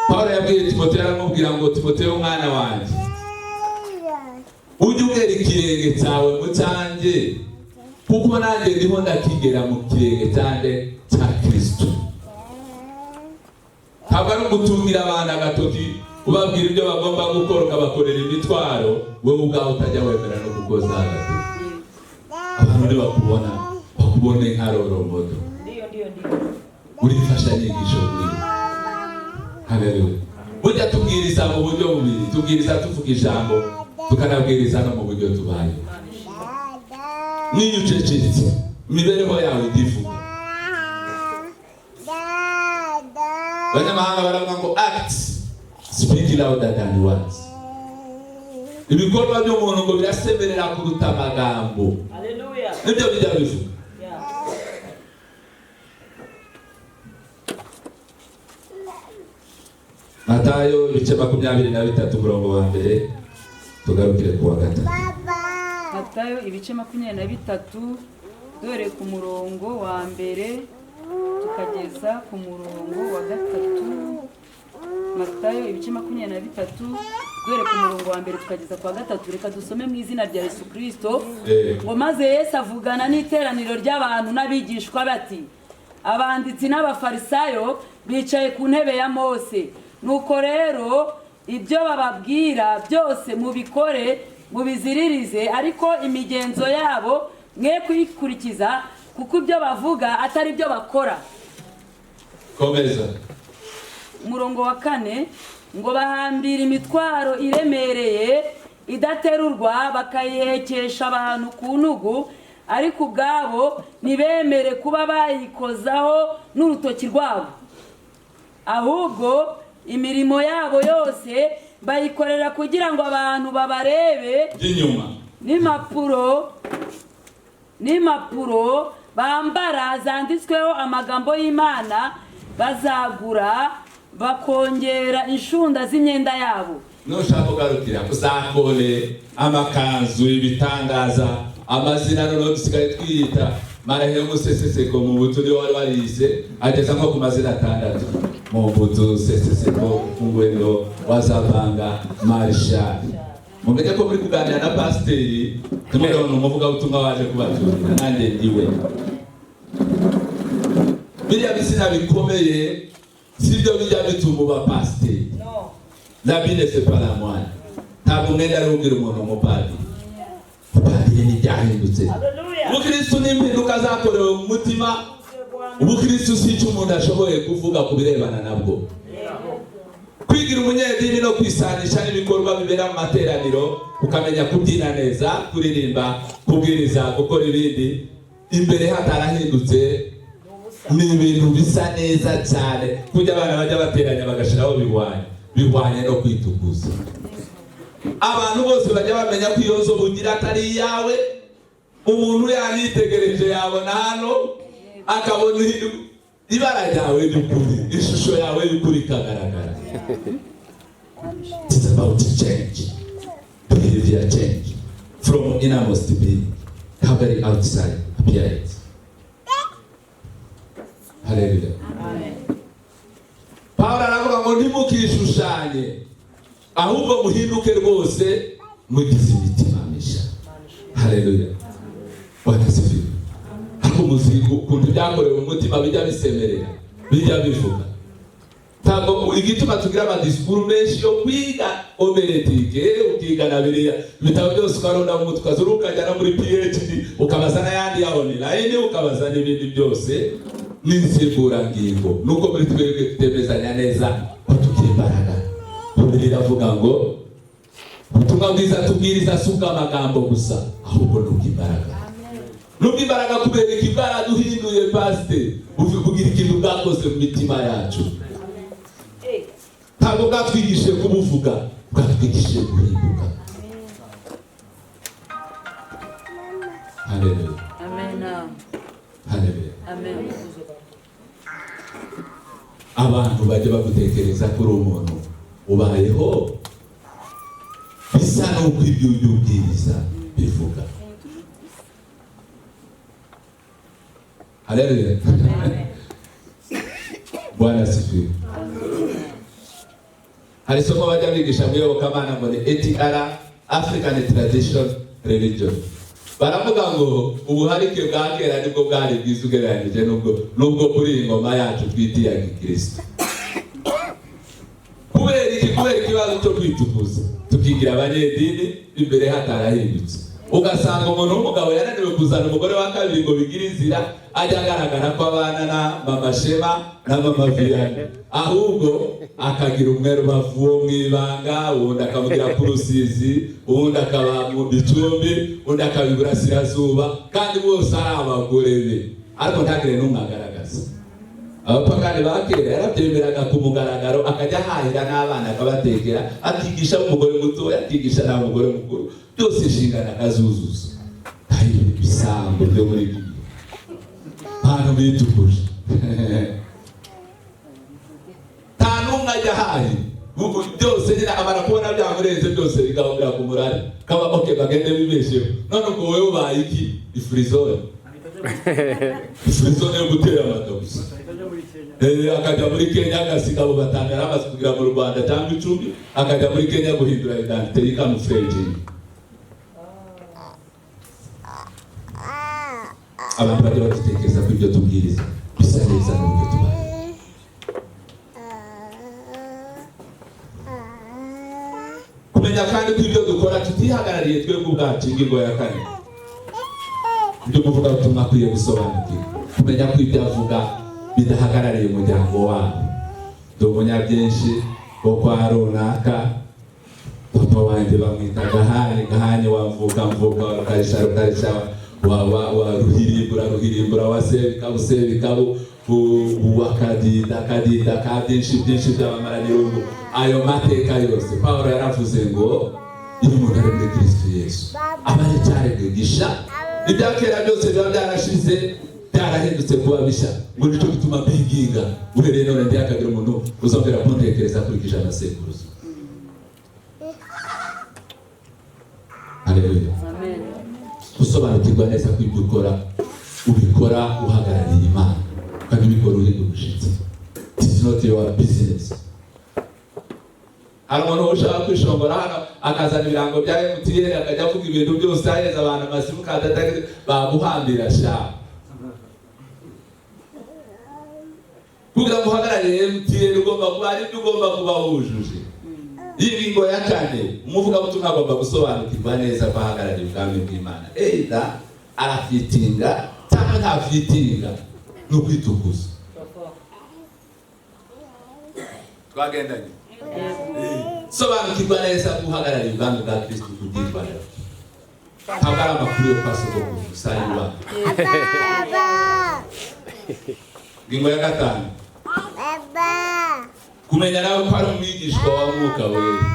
Pawulo yabwiye Timoteyo, aramubwira ngo: "Timoteyo mwana wanjye, ujye ugera ikirenge cyawe mu cyanjye, kuko nanjye ndiho ndakigera mu kirenge cyanjye cya Kristo." Ntabwo ari ugutungira abana agatoki, ubabwira ibyo bagomba gukora, ukabakorera imitwaro, wowe ubwawe utajya wemera no gukoza agatoki. Abantu ntibakubona, bakubone nka role model. Ndiyo, ndiyo, ndiyo. Uri imfashanyigisho kuri bo. Haleluya. Burya tubwiriza mu buryo bubiri: tubwiriza tuvuga ijambo, tukanabwiriza no mu buryo tubaye. Niyo ucecetse, imibereho yawe idivuga. Abanyamahanga baravuga ngo "Acts speak louder than words." Ibikorwa by'umuntu ngo birasemerera kuruta amagambo. Haleluya. Nibyo bijya bivuga. Matayo ibice 23, umurongo wa mbere, tugarukire ku wa gatatu. Matayo ibice 23, dore ku murongo wa mbere tukageza ku murongo wa gatatu. Matayo ibice 23, dore ku murongo wa mbere tukageza ku wa gatatu. Reka dusome mu izina rya Yesu Kristo. Ngo maze Yesu avugana n'iteraniro ry'abantu n'abigishwa bati: "Abanditsi n'Abafarisayo bicaye ku ntebe ya Mose. Nuko rero ibyo bababwira byose mubikore, mubiziririze, ariko imigenzo yabo mwe kuyikurikiza, kuko ibyo bavuga atari byo bakora." Komeza. Umurongo wa kane ngo: "Bahambira imitwaro iremereye idaterurwa, bakayihekesha abantu ku ntugu, ariko ubwabo ntibemere kuba bayikozaho n'urutoki rwabo. Ahubwo imirimo yabo yose bayikorera kugira ngo abantu babarebe." By'inyuma. N'impapuro bambara zanditsweho amagambo y'Imana bazagura, bakongera inshunda z'imyenda yabo. Nushaka ugarukira uzakore amakanzu ibitangaza, amazina noneho dusigaye twiyita marahemu seseseko mu butu niwe wari warize, ageza nko ku mazina atandatu. Mobutu Sese Seko Ngwendo Wazabanga Marshal. Mumenye ko muri kuganira na pasiteri, ntimugabone umuvugabutumwa waje kubaturira, nanjye ndiwe. Biriya bizina bikomeye sibyo bijya bituma uba pasiteri. L'habit ne fait pas le moine. Ntabwo umwenda ari ubwira umuntu umupadiri. Upadiri ntibyahindutse. Ubukristu ni impinduka zakorewe mu mutima. Ubukristu si icyo umuntu ashoboye kuvuga ku birebana nabwo. Kwigira umunyedini no kwisanisha n'ibikorwa bibera mu materaniro, ukamenya kubyina neza, kuririmba, kubwiriza, gukora ibindi, imbere hatarahindutse, ni ibintu bisa neza cyane. Kujya abana bajya bateranya bagashiraho bihwanye, bihwanye no kwitukuza. Abantu bose bajya bamenya ko iyo nzobe ugira atari iyawe. Umuntu yanitegereje yabona hano, akabona ibara ryawe ry'ukuri, ishusho yawe y'ukuri ikagaragara. It's about change, behavior change from innermost being, ntabwo ari outside appearance. Haleluya. Pawulo aravuga ngo ntimukishushanye, ahubwo muhinduke rwose mugize imitima mishya. Haleluya. Bwana asifiwe. Ariko muzi ukuntu ibyakorewe mu mutima bijya bisemerera, bijya bivuga. Ntabwo igituma tugira amadisikuru menshi yo kwiga homilétique, ukiga na biriya ibitabo byose, ukarunda mu mutwe, ukazura ukajya no muri PhD, ukabaza n'ayandi ya online, ukabaza n'ibindi byose n'insimburangingo. Nuko muri twebwe tutemezanya neza ko tugira imbaraga. Bibiliya iravuga ngo ubutumwa bwiza tubwiriza si ubw'amagambo gusa, ahubwo ni ubw'imbaraga. Nubwo imbaraga, kubera iki? Bwaraduhinduye pasiteri, bugira ikintu bwakoze mu mitima yacu. Ntabwo bwatwigishije kubuvuga, bwatwigishije guhinduka. Haleluya. Amen. Haleluya. Amen. Abantu bajya bagutekereza kuri umuntu ubayeho bisa n'uko ibyo ujya ubwiriza bivuga. Haleluya. Bwana asifiwe. Hari isomo bajya bigisha mu iyobokamana ngo ni ATR, African Tradition Religion. Baravuga ngo ubuharike bwa kera nibwo bwari bwiza ugereranyije n'ubwo kuri iyi ngoma yacu twita iya gikristo. Kubera iki? Kubera ikibazo cyo kwitukuza, tukigira abanyedini imbere hatarahindutse. Ugasanga umuntu w'umugabo yananiwe kuzana umugore wa kabiri ngo bigire inzira, ajya agaragara ko abana na mama Shema na mama Vianney, ahubwo akagira umwe Rubavu wo mu ibanga, uwundi akamugira ku Rusizi, uwundi akaba mu Gicumbi, undi akaba iburasirazuba, kandi bose ari abagore be, ariko ntagire n'umwe agaragaza. Abapagani ba kera yarabyemeraga ku mugaragaro, akajya ahahira n'abana akabatekera, akigisha umugore mutoya, akigisha n'umugore mukuru, byose inshingano akazuzuza. Hari ibisambo byo muri iki gihe, abantu bitukuje, nta n'umwe ajya ahahira, byose nyine amara kubona byamurenze, byose bigahurira ku murari, kaba okay, bagende bibesheho. None ubwo wowe ubaye iki? Ifurizone, ifurizone yo gutera amata gusa. Akajya muri Kenya, agasiga abo batanu yari amaze kugira mu Rwanda cyangwa 10, akajya muri Kenya guhindura identité y'ikamufureginga. Abantu bajya badutekereza ko ibyo tubwiriza bisa neza n'uburyo tubaye. Kumenya kandi ko ibyo dukora tutihagarariye twebwe ubwacu. Ingingo ya kane, ibyo umuvugabutumwa akwiye gusobanukirwa, kumenya ko ibyo avuga bidahagarariye umuryango wabo. Ndi umunyabyinshi wo kwa runaka, papa wanjye bamwita Gahani, Gahani wa Mvuka, Mvuka wa Rukarisha, Rukarisha wa Ruhirimbura, Ruhirimbura wa Sebikabu, Sebikabu wa Kadida, Kadida ka byinshi byinshi by'abamaranirungu. Ayo mateka yose Pawulo yaravuze ngo iyo umuntu ari muri Kristo Yesu aba ari icyaremwe gisha, ibya kera byose biba byarashize, byarahindutse kuba bishya. Ngo nicyo gituma mbinginga uhereye none ntihakagire umuntu uzongera kuntekereza akurikije amasekuruza. Haleluya. Amen. Gusobanukirwa neza ko ibyo ukora ubikora uhagarariye Imana, kandi ubikora uhinda umushyitsi. It is Not your business. Hari umuntu ushaka kwishongora hano, akazana ibirango bya MTN, akajya avuga ibintu byose, ahereza abantu amasimukadi atagize, baguhambira sha. Kugira ngo uhagararire MTN ugomba kuba hari ibyo ugomba kuba wujuje. Iyi ngingo ya kane, umuvugabutumwa agomba gusobanukirwa neza ko ahagarariye ubwami bw'Imana. Either arafitinga cyangwa ntafitinga, ni ukwitukuza. Twagendanye? Sobanukirwa neza ko uhagarariye ubwami bwa Kristo. Kubyitwarira ntabwo ari amakuru yo kwa sogokuru gusa y'iwabo. Ingingo ya gatanu, kumenya nawe ko ari umwigishwa wa Mwuka Wera,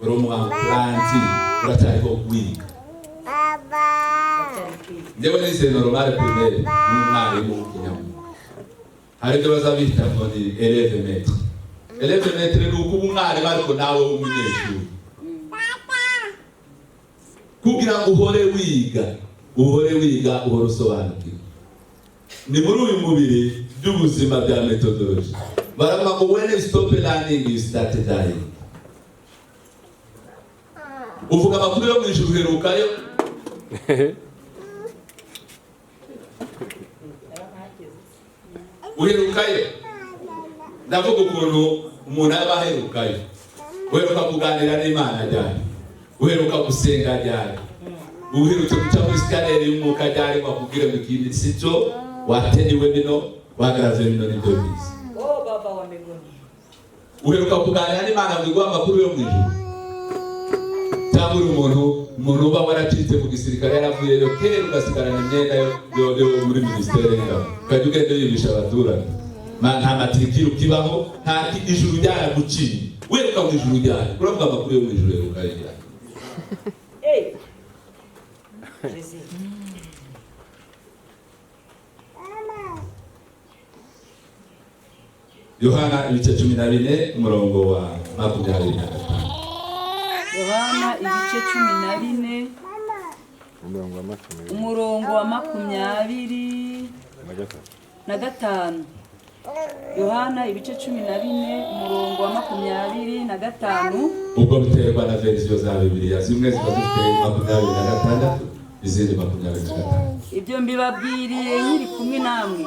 uri umu apprenti, uracyariho wiga. Njyewe nize normale primaire n'umwarimu w'ikinyamwuga. Hari ibyo baza bita ngo ni élève maître. Élève maître ni ukuba umwarimu ariko nawe w'umunyeshuri, kugira ngo uhore wiga, uhore wiga, uhore usobanukirwa. Ni muri uyu mubiri by'ubuzima bya methodology baravuga ngo when you stop learning, you start dying. Uvuga amakuru yo mu ijuru, uherukayo? Uherukayo? Ndavuga ukuntu umuntu aba aherukayo. Uheruka kuganira n'Imana ryari? Uheruka gusenga ryari? Uherutse guca muri scanner y'umwuka ryari ngo akubwire ngo ikindi si cyo wateniwe bino, wagaragaje bino, nibyo biza? Oh, Baba wa mbinguni. Uheruka kuganira n'Imana ngo iguhe amakuru yo mu ijuru? Cyangwa uri umuntu uba waracitse mu gisirikare, yaravuyeyo kera, ugasigarana imyenda yo muri minisiteri y'ingabo, ukajya ugenda yigisha abaturage? Nta matricule ukibaho, nta ijuru ryaraguciye. Wiruka mu ijuru ryari? Uravuga amakuru yo mu ijuru, uheruka ryari? Hey. Jésus. Yohana ibice 14, umurongo wa 25. Yohana ibice 14, umurongo wa 20 umurongo wa 25. Yohana ibice 14, umurongo wa 25. Ubwo biterwa na verisiyo za Bibiliya, zimwe ziba zifite 26, izindi 25. Ibyo mbibabwiriye nkiri kumwe namwe.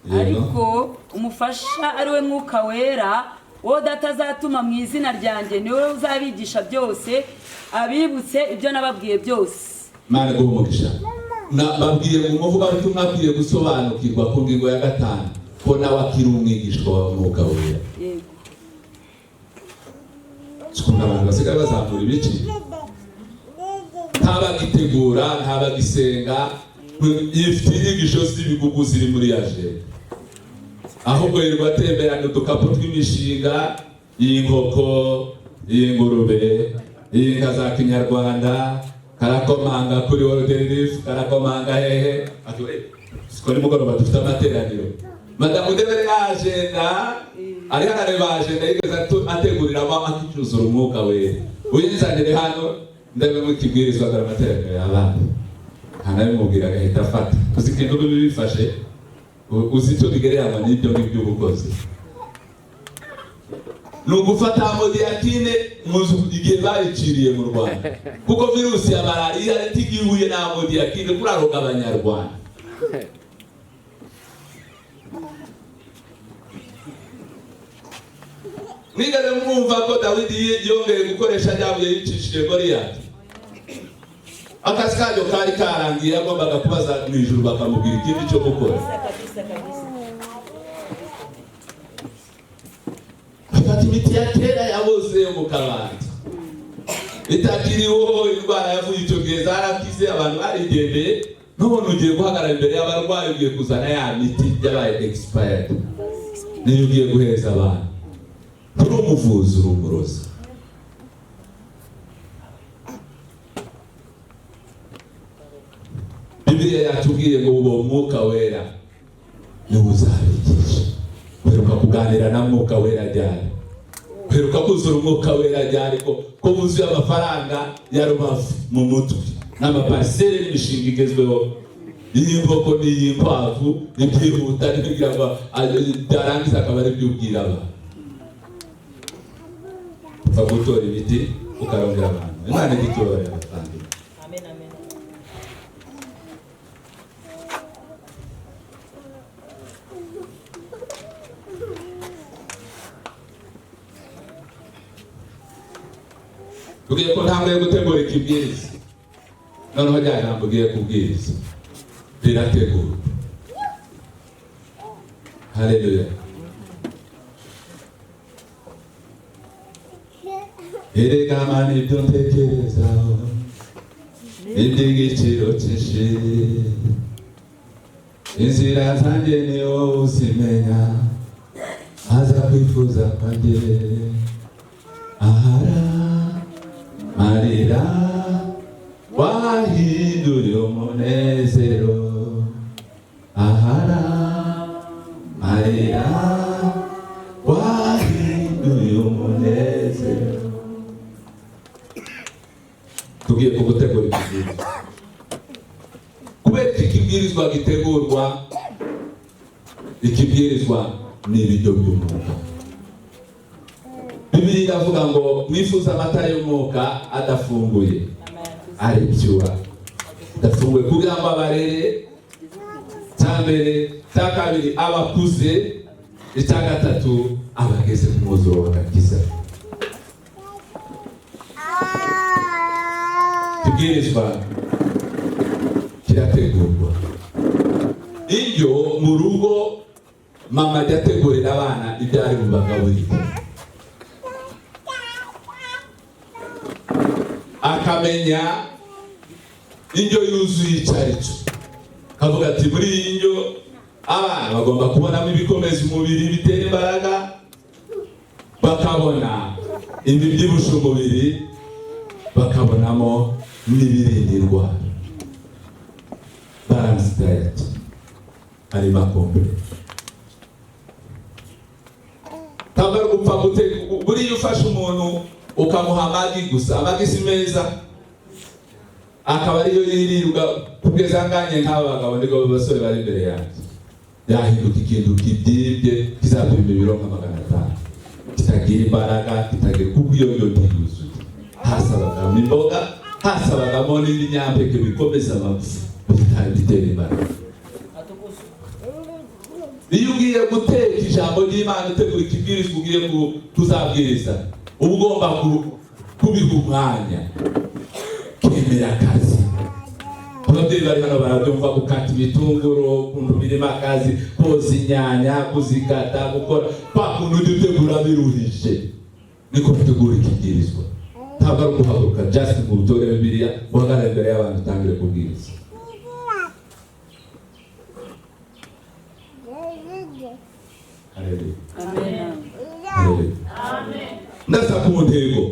Yego. Ariko umufasha, ari we Mwuka Wera, uwo Data azatuma mu izina ryanjye, niwe uzabigisha byose, abibutse ibyo nababwiye byose. Imana iguhe umugisha. Babwiye ngo umuvugabutumwa akwiye gusobanukirwa ku ngingo ya gatanu ko nawe akiri umwigishwa wa Mwuka Wera. Ukuntu abantu basigaye bazamura ibiciro, ntabagitegura, ntabagisenga, ifite inyigisho z'ibigugu ziri muri agenda, ahubwo yirirwa atemberana udukapu tw'imishinga y'inkoko, y'ingurube, y'inka za kinyarwanda. Karakomanga kuri World Relief, karakomanga hehe. Ati: "Eh, siko nimugoroba dufite amateraniro." Madamu Ndebere agenda ariho arareba agenda yigeze ateguriramo, akicyuzura Umwuka Wera. Uyinzanire hano ndabemo ikibwirizwa, dore amateraniro y'abana. Ntanabimubwira, agahita afata. Uzi ikintu biba bifashe? Uzi icyo bigereranywa n'ibyo ngibyo uba ukoze? Ni ugufata amodiakine muzi igihe bayiciriye mu Rwanda, kuko virusi ya malariya itigihuye na amodiakine kuraroga Abanyarwanda. Mwigeze mwumva ko Dawidi yongeye gukoresha rya buye yicishije Goliyati? Akazi karyo kari karangiye, yagombaga kubaza mu ijuru bakamubwira ikindi cyo gukora. Kabisa kabisa. Afata imiti ya kera yaboze yo mu kabati itakiriho, indwara yavuye icyo gihe zarakize, abantu barigendeye. None ugiye guhagarara imbere y'abarwayi, ugiye kuzana ya miti yabaye expired, niyo ugiye guhereza abantu. Turi umuvuzi, uri umurozi. Bibiliya yatubwiye ngo uwo Mwuka Wera niwe uzabigisha. Uheruka kuganira na Mwuka Wera ryari? Uheruka kuzura Umwuka Wera ryari? Ko wuzuye amafaranga ya Rubavu mu mutwe n'amaparcelles n'imishinga igezweho. Iy'inkoko n'iy'inkwavu, ibyihuta kugira ngo byarangiza akaba ari byo ubwira abantu. Upfa gutora ibiti ukarongera abantu. Imana igitubabarira, abavandimwe. Amen, amen. Tugiye ku ntambwe yo gutegura ikibwiriza. Noneho rya jambo ugiye kubwiriza rirategurwa. Haleluya! Erega Mana, ibyo ntekerezaho iby'igiciro cyinshi, inzira zanjye ni wowe uzimenya, aza kwifuza kwanjye ahara marira wahinduriye umunezero, ahara marira wahinduye umunezero. Tugiye kugutegura ikibwirizwa. Kubera iki ikibwirizwa gitegurwa? Ikibwirizwa ni ibiryo by'umwuka. Bibiliya iravuga ngo mwifuza amata y'umwuka adafunguye, aribyura adafunguye, kugira ngo abarere. Cya mbere, cya kabiri, abakuze. Icya gatatu, abageze ku mwuzuro w'agakiza. Ikibwirizwa kirategurwa. Iyo mu rugo mama ajya ategurira abana ibyo ari bubagaburire, akamenya indyo yuzuye icyo ari cyo, akavuga ati: "Muri iyi ndyo abana bagomba kubonamo ibikomeza umubiri, bitera imbaraga, bakabona ibibyibusha umubiri, bakabonamo n'ibirinda indwara." Balanced diet, aliment complet. Ntabwo ari ugupfa guteka. Buriya ufashe umuntu ukamuha amagi gusa, amagi si meza, akaba ariyo yirirwa kugeza nganye nk'aba bagabo niko basore bari imbere yanjye, yahinduka ikintu kibyibye kizapima ibiro nka 500, kitagira imbaraga, kitagira, kuko iyo ndyo ntiyuzuye. Hasabagamo imboga, hasabagamo n'ibinyampeke bikomeza amagufa, bitera imbaraga. Iyo ugiye guteka ijambo ry'Imana, utegura ikibwirizwa ugiye kuzabwiriza, uba ugomba kubiha umwanya, kemera akazi. Ababyeyi bari hano barabyumva: gukata ibitunguru, ukuntu birimo akazi, koza inyanya, kuzikata, gukora kwa kuntu ujya utegura biruhije, niko gutegura ikibwirizwa. Ntabwo ari uguhaguruka just ngo utore Bibiliya, uhagarare imbere y'abantu, utangire kubwiriza. Haleluya! Amen. Haleluya! Ndasa ku ntego.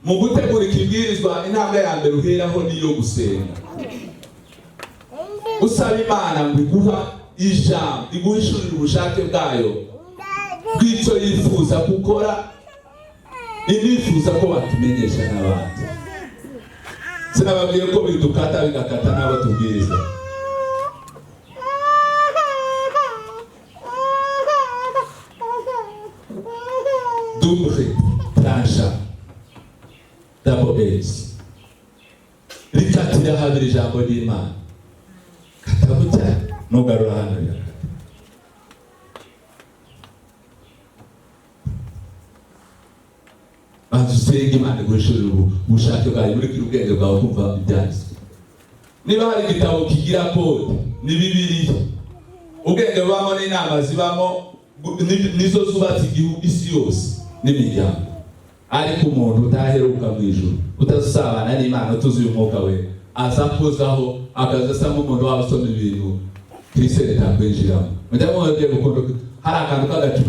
Mu gutegura ikibwirizwa, intambwe ya mbere uheraho niyo gusenga, usaba Imana ngo iguha ijambo, iguhishurire ubushake bwayo bw'icyo yifuza gukora, inifuza ko batumenyesha n'abandi. Sinababwiye ko bidukata, bigakata n'abo tubwiriza? Double tranchant, double edge, rikatira habiri ijambo ry'Imana. Kata gutya, nugarura hano rirakata. Banza usenge Imana iguhishurire ubushake bwayo, imurikire ubwenge bwawe kumva ibyanditswe. Niba hari igitabo kigira code, ni Bibiliya. Ubwenge bubamo n'inama zibamo nizo zubatse igihugu, isi yose n'imiryango. Ariko umuntu utaheruka mu ijuru, utazusabana n'Imana, utuzuye Umwuka we, aza kuzaho akaza asa nk'umuntu waba usoma ibintu kiriseri itakwinjiramo. Mujya mubabwiye ukuntu hari akantu k'agacu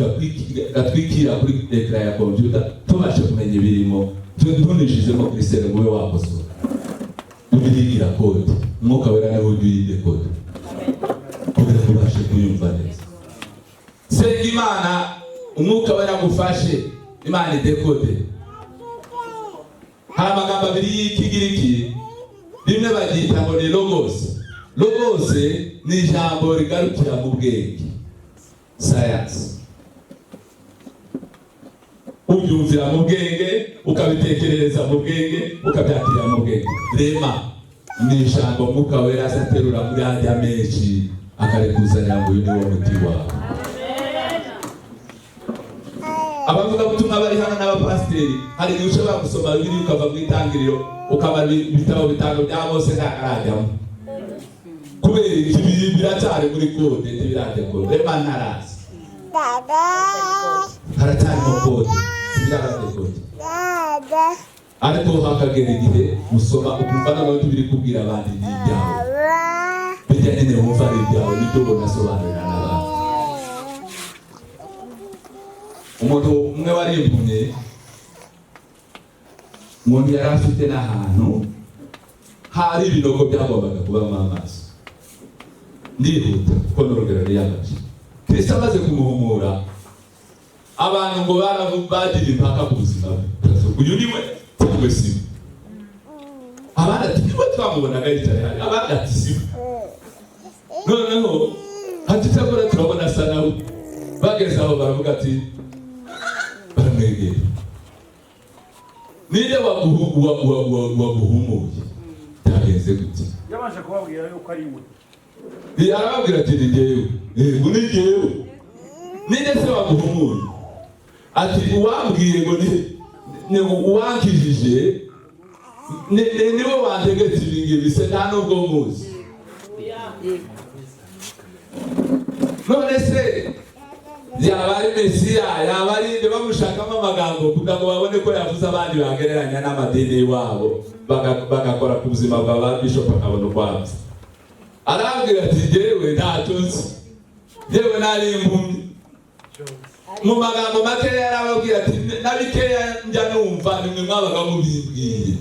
gatwikira kuri écran ya kompiyuta, tubashe kumenya ibirimo tunishizemo kiriseri ngo ube wakosora. Bibiliya igira code. Umwuka Wera niwe ujya uyidekode kugira ngo ubashe kuyumva neza. Senga Imana, Umwuka Wera agufashe, Imana idekode. Hari amagambo abiri y'Ikigiriki. Rimwe baryita ngo ni logos. Logos Ni ijambo rigarukira mu bwenge, science. Ubyumvira mu bwenge, ukabitekerereza mu bwenge, ukabyakirira mu bwenge. Rhema ni ijambo Mwuka Wera aza aterura muri ajya menshi, akarikuzanira ngo uyu ni wo muti wawe. Abavugabutumwa bari hano n'abapasiteri, hari igihe ushobora gusoma Bibiliya ukava mu Itangiriro, ukamara ibitabo bitanu bya Mose ntakarajyamo. Kubera iki? Biracyari muri code, ntibiratekora. Rhema ntarazi, haracyarimo code, ntibiratekora. Ariko hakagera igihe usoma ukumva noneho tubiri kubwira abandi ni ibyawe. Bijya nyine wumva ari ibyawe, nibyo ubona asobanurira n'abandi. Umuntu umwe wari impumyi, umuntu yari afite n'ahantu hari ibinogo byagombaga kubamo amaso. Ndihuta kuko n'urugero niyamaje. Kristo amaze kumuhumura, abantu ngo bagira impaka ku buzima bwe: uyu ni we cyangwa si we? Abandi ati niwe, twamubonaga yicaye hariya. Abandi ati si we. Noneho ati cyakora turabona asa nawe. Bageze aho baravuga ati, baramwegera: ninde waguhumuye? Byagenze gute? Yabanje kubabwira yuko ari we. Arababwira ati ni njyewe. Yego, ni njyewe. Ninde se waguhumuye? Ati uwambwiye ngo ni uwankijije, niwe wantegetse ibi ngibi se, nta nubwo muzi. None se yaba ari Mesiya, yaba ari nde? Bamushakamo amagambo kugira ngo babone ko yavuze abandi bagereranya n'amadini iwabo, bagakora ku buzima bwa ba bishop, akabona ukwabyo. Arambwira ati jyewe ntacyo nzi, jyewe nari impumyi. Mu magambo makeya yarababwira ati na bikeya njya numva nimwe mwabaga mubimbwiye.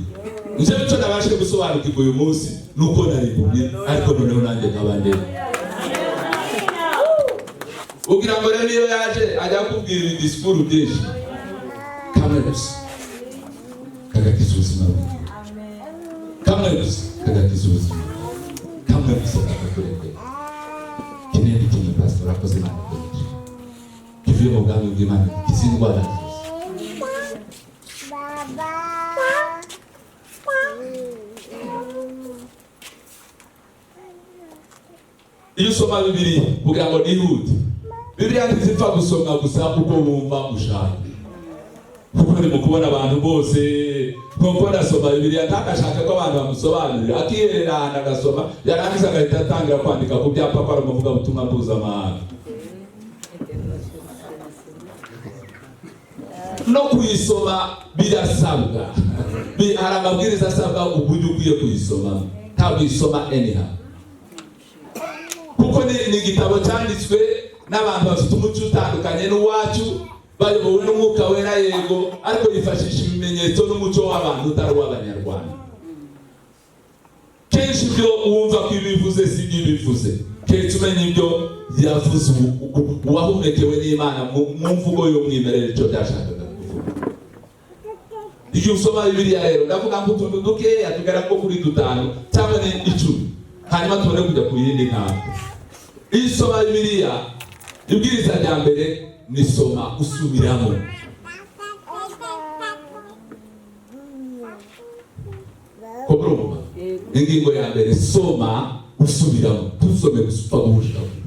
Njyewe icyo nabashe gusobanukirwa uyu munsi ni uko nari impumyi, ariko noneho nanjye nkaba ndeba. Ugira ngo rero niyo yaje ajya kubwira ibidisikuru byinshi, kamwe gusa kagakiza ubuzima bwawe, kamwe gusa kagakiza ubuzima, kamwe gusa kakakurengera. Kinini kimwe, pastor akoze, Imana ikoresha kivuye mu bwami bw'Imana gikiza indwara zose. Iyo usoma Bibiliya, kugira ngo nihute, Bibiliya ntizipfa gusomwa gusa uko wumva ushaka, kuko ni mu kubona abantu bose nkuko ndasoma Bibiliya, ntakashaka ko abantu bamusobanurira, akiherera ahantu agasoma, yarangiza agahita atangira kwandika ku byapa ko ari umuvugabutumwa mpuzamahanga. No kuyisoma birasabwa. Hari amabwiriza asabwa uburyo ukwiye kuyisoma. Ntabwo uyisoma anyhow, kuko ni igitabo cyanditswe n'abantu bafite umuco utandukanye n'uwacu, bayobowe n'Umwuka Wera, yego, ariko yifashisha ibimenyetso n'umuco w'abantu utari uw'Abanyarwanda. Kenshi ibyo wumva ko ibivuze si ibyo ibivuze. Kenshi umenya ibyo yavuze uwahumekewe n'Imana mu mvugo y'umwimerere, icyo byashakaga kuvuga. Igihe usoma Bibiliya rero, ndavuga ngo utuntu dukeya tugera nko kuri dutanu cyangwa ni 10, hanyuma tubone kujya ku yindi ntambwe. Iyo usoma Bibiliya, ibwiriza rya mbere ni soma usubiramo. Ko murumva? Ingingo ya mbere: soma usubiramo. Tusome gusa upfa guhushagura.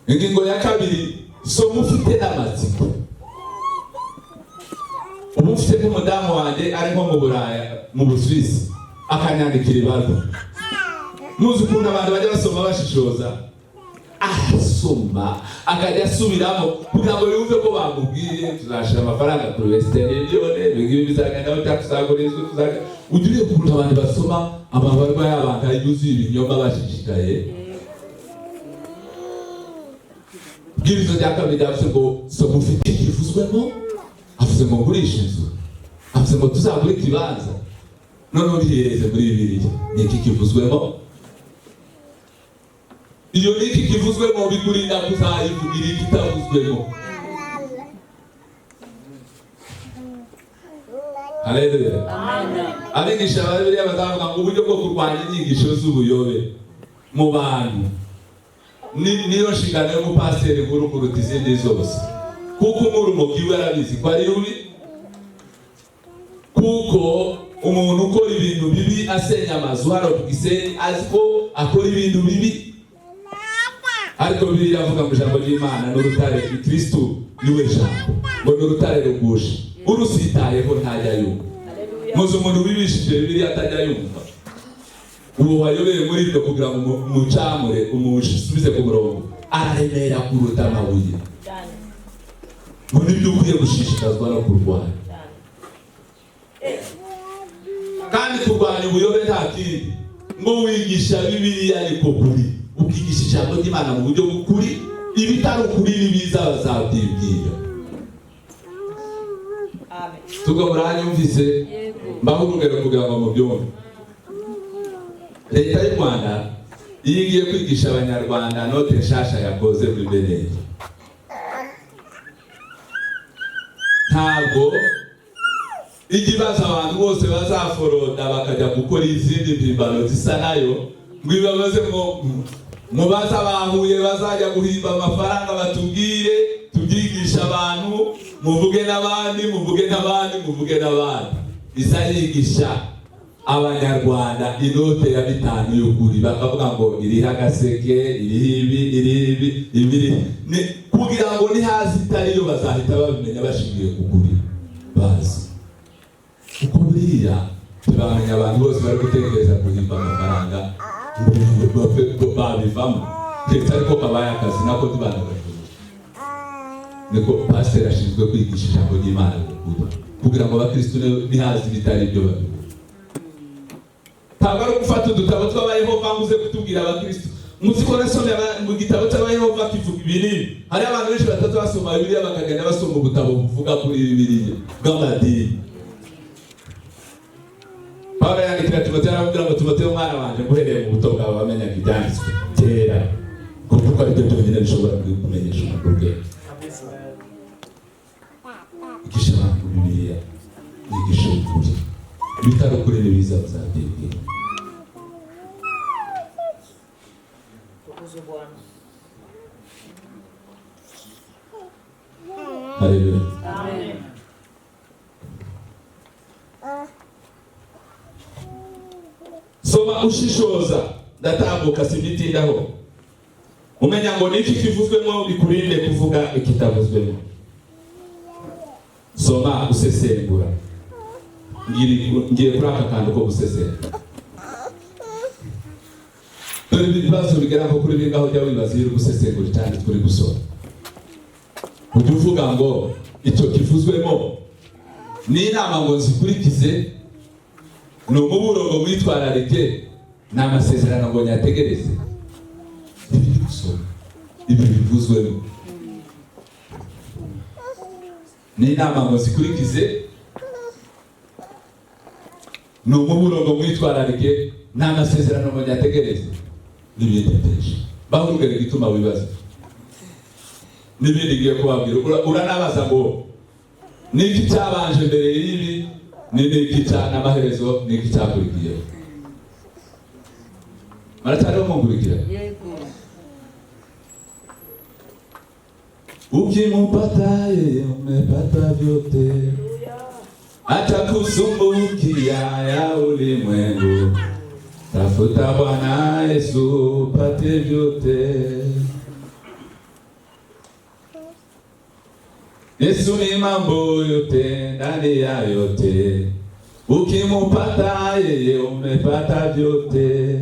Ingingo ya kabiri: soma ufite n'amatsiko. Ubu mfite nk'umudamu wanjye ari nko mu Buraya, mu Busuwisi, akanyandikira ibaruwa. Muzi ukuntu abantu bajya basoma bashishoza? Arasoma akajya asubiramo kugira ngo yumve ko bamubwiye tuzashyira amafaranga kuri Western Union, ibi ngibi bizagenda, tuzagura inzu, tuzaga. Ujya ureba ukuntu abantu basoma amabarwa y'abantu yuzuye ibinyoma bashishikaye. Ibwirizo rya kabiri ryavuze ngo soma ufite ikivuzwemo. Avuze ngo ngurishe inzu, avuze ngo tuzagure ikibanza. Noneho bihereze muri Bibiliya, ni iki kivuzwemo? Iyo ni iki kivuzwemo bikurinda kuzayivugira ikitavuzwemo. Haleluya. Amen. Abigisha ba Bibiliya bazavuga ngo uburyo bwo kurwanya inyigisho z'ubuyobe mu bantu niyo nshingano y'umupasiteri nkuru kuruta izindi zose, kuko umurumogi we arabizi ko ari rubi, kuko umuntu ukora ibintu bibi asenya amazu hano ku Gisenyi azi ko akora ibintu bibi, ariko Bibiliya iravuga mu ijambo ry'Imana n'urutare, Kristo niwe jambo, ngo ni urutare rugusha, urusitayeho ntajya yumva. Muzi umuntu wibishije Bibiliya atajya yumva, uwo wayobeye muri ibyo kugira ngo umucamure umusubize ku murongo, araremera kuruta amabuye. Ngo nibyo ukwiye gushishikazwa no kurwanya. Kandi kurwanya ubuyobe nta kindi, ngo wigisha Bibiliya ariko kuri, ukigisha ijambo ry'Imana mu buryo bw'ukuri, ibitari ukuri n'ibiza bazabyibwira. Tubwo muranyumvise? Mbaho urugero kugira ngo mubyumve. Leta y'u Rwanda iyo igiye kwigisha Abanyarwanda note nshasha yakoze muri BNR, ntabwo ijya ibaza abantu bose bazaforoda bakajya gukora izindi mpimbano zisa nayo, ngo ibabaze ngo mubaze abahuye bazajya guhimba amafaranga batubwire tubyigisha abantu, muvuge n'abandi, muvuge n'abandi, muvuge n'abandi. Iza yigisha Abanyarwanda inote ya 5 y'ukuri, bakavuga ngo iriho agaseke, iriho ibi, iriho ibi, ibi, ni kugira ngo nihaza itariyo bazahita babimenya bashingiye ku kuri bazi. Kuko buriya ntibamenya abantu bose bari gutekereza guhimba amafaranga ngo babivamo, ndetse ariko kabaye akazi nako tubanagavuga. Niko pasiteri ashinzwe kwigisha ijambo ry'Imana kuri, kugira ngo abakristo nihaza ibitari byo babibone. Ntabwo ari ugufata udutabo tw'Abayehova ngo uze kutubwira abakristo. Muzi ko nasomye mu gitabo cy'Abayehova kivuga ibi n'ibi. Hari abantu benshi batazasoma Bibiliya bakagenda basoma ubutabo buvuga kuri Bibiliya bw'amadini. Pawulo yandikira Timoteyo aramubwira ngo Timoteyo mwana wanjye, nguhereye mu buto bwawe wamenyaga ibyanditswe kera, kuko ari byo byonyine bishobora kumenyesha umuntu ubwenge. Igisha abantu Bibiliya, yigisha ukuri, ibitari ukuri n'ibiza bazabyibwira. Haleluya. Amen. Soma ushishoza, ndatambuka simbitindaho. Umenya ngo niki kivuzwemo bikurinde kuvuga ikitavuzwemo. Soma usesengura. Ngiye kuri aka kantu ko gusesengura. Dore ibibazo bigera nko kuri bingaho ujya wibaza iyo uri gusesengura icyanditswe uri gusoma. Ujya uvuga ngo icyo kivuzwemo ni inama ngo nzikurikize, ni umuburo ngo mwitwararike, ni amasezerano ngo nyategereze. Ibi gusoma ibi bivuzwemo ni inama ngo zikurikize, ni umuburo ngo mwitwararike, ni amasezerano ngo nyategereze, n'ibindi byinshi. Baho urugero igituma wibaza n'ibindi ngiye kubabwira. Uranabaza ngo niki cyabanje mbere y'ibi, ni niki n'amaherezo, niki cyakurikiyeho. Muracyariho munkurikira? Yego. Ukimpata yeye umepata vyote, atakusumbukia ya ulimwengu. Tafuta Bwana Yesu upate vyote. Yesu ni mambo yote ndani ya yote, ukimpata yeye umepata vyote,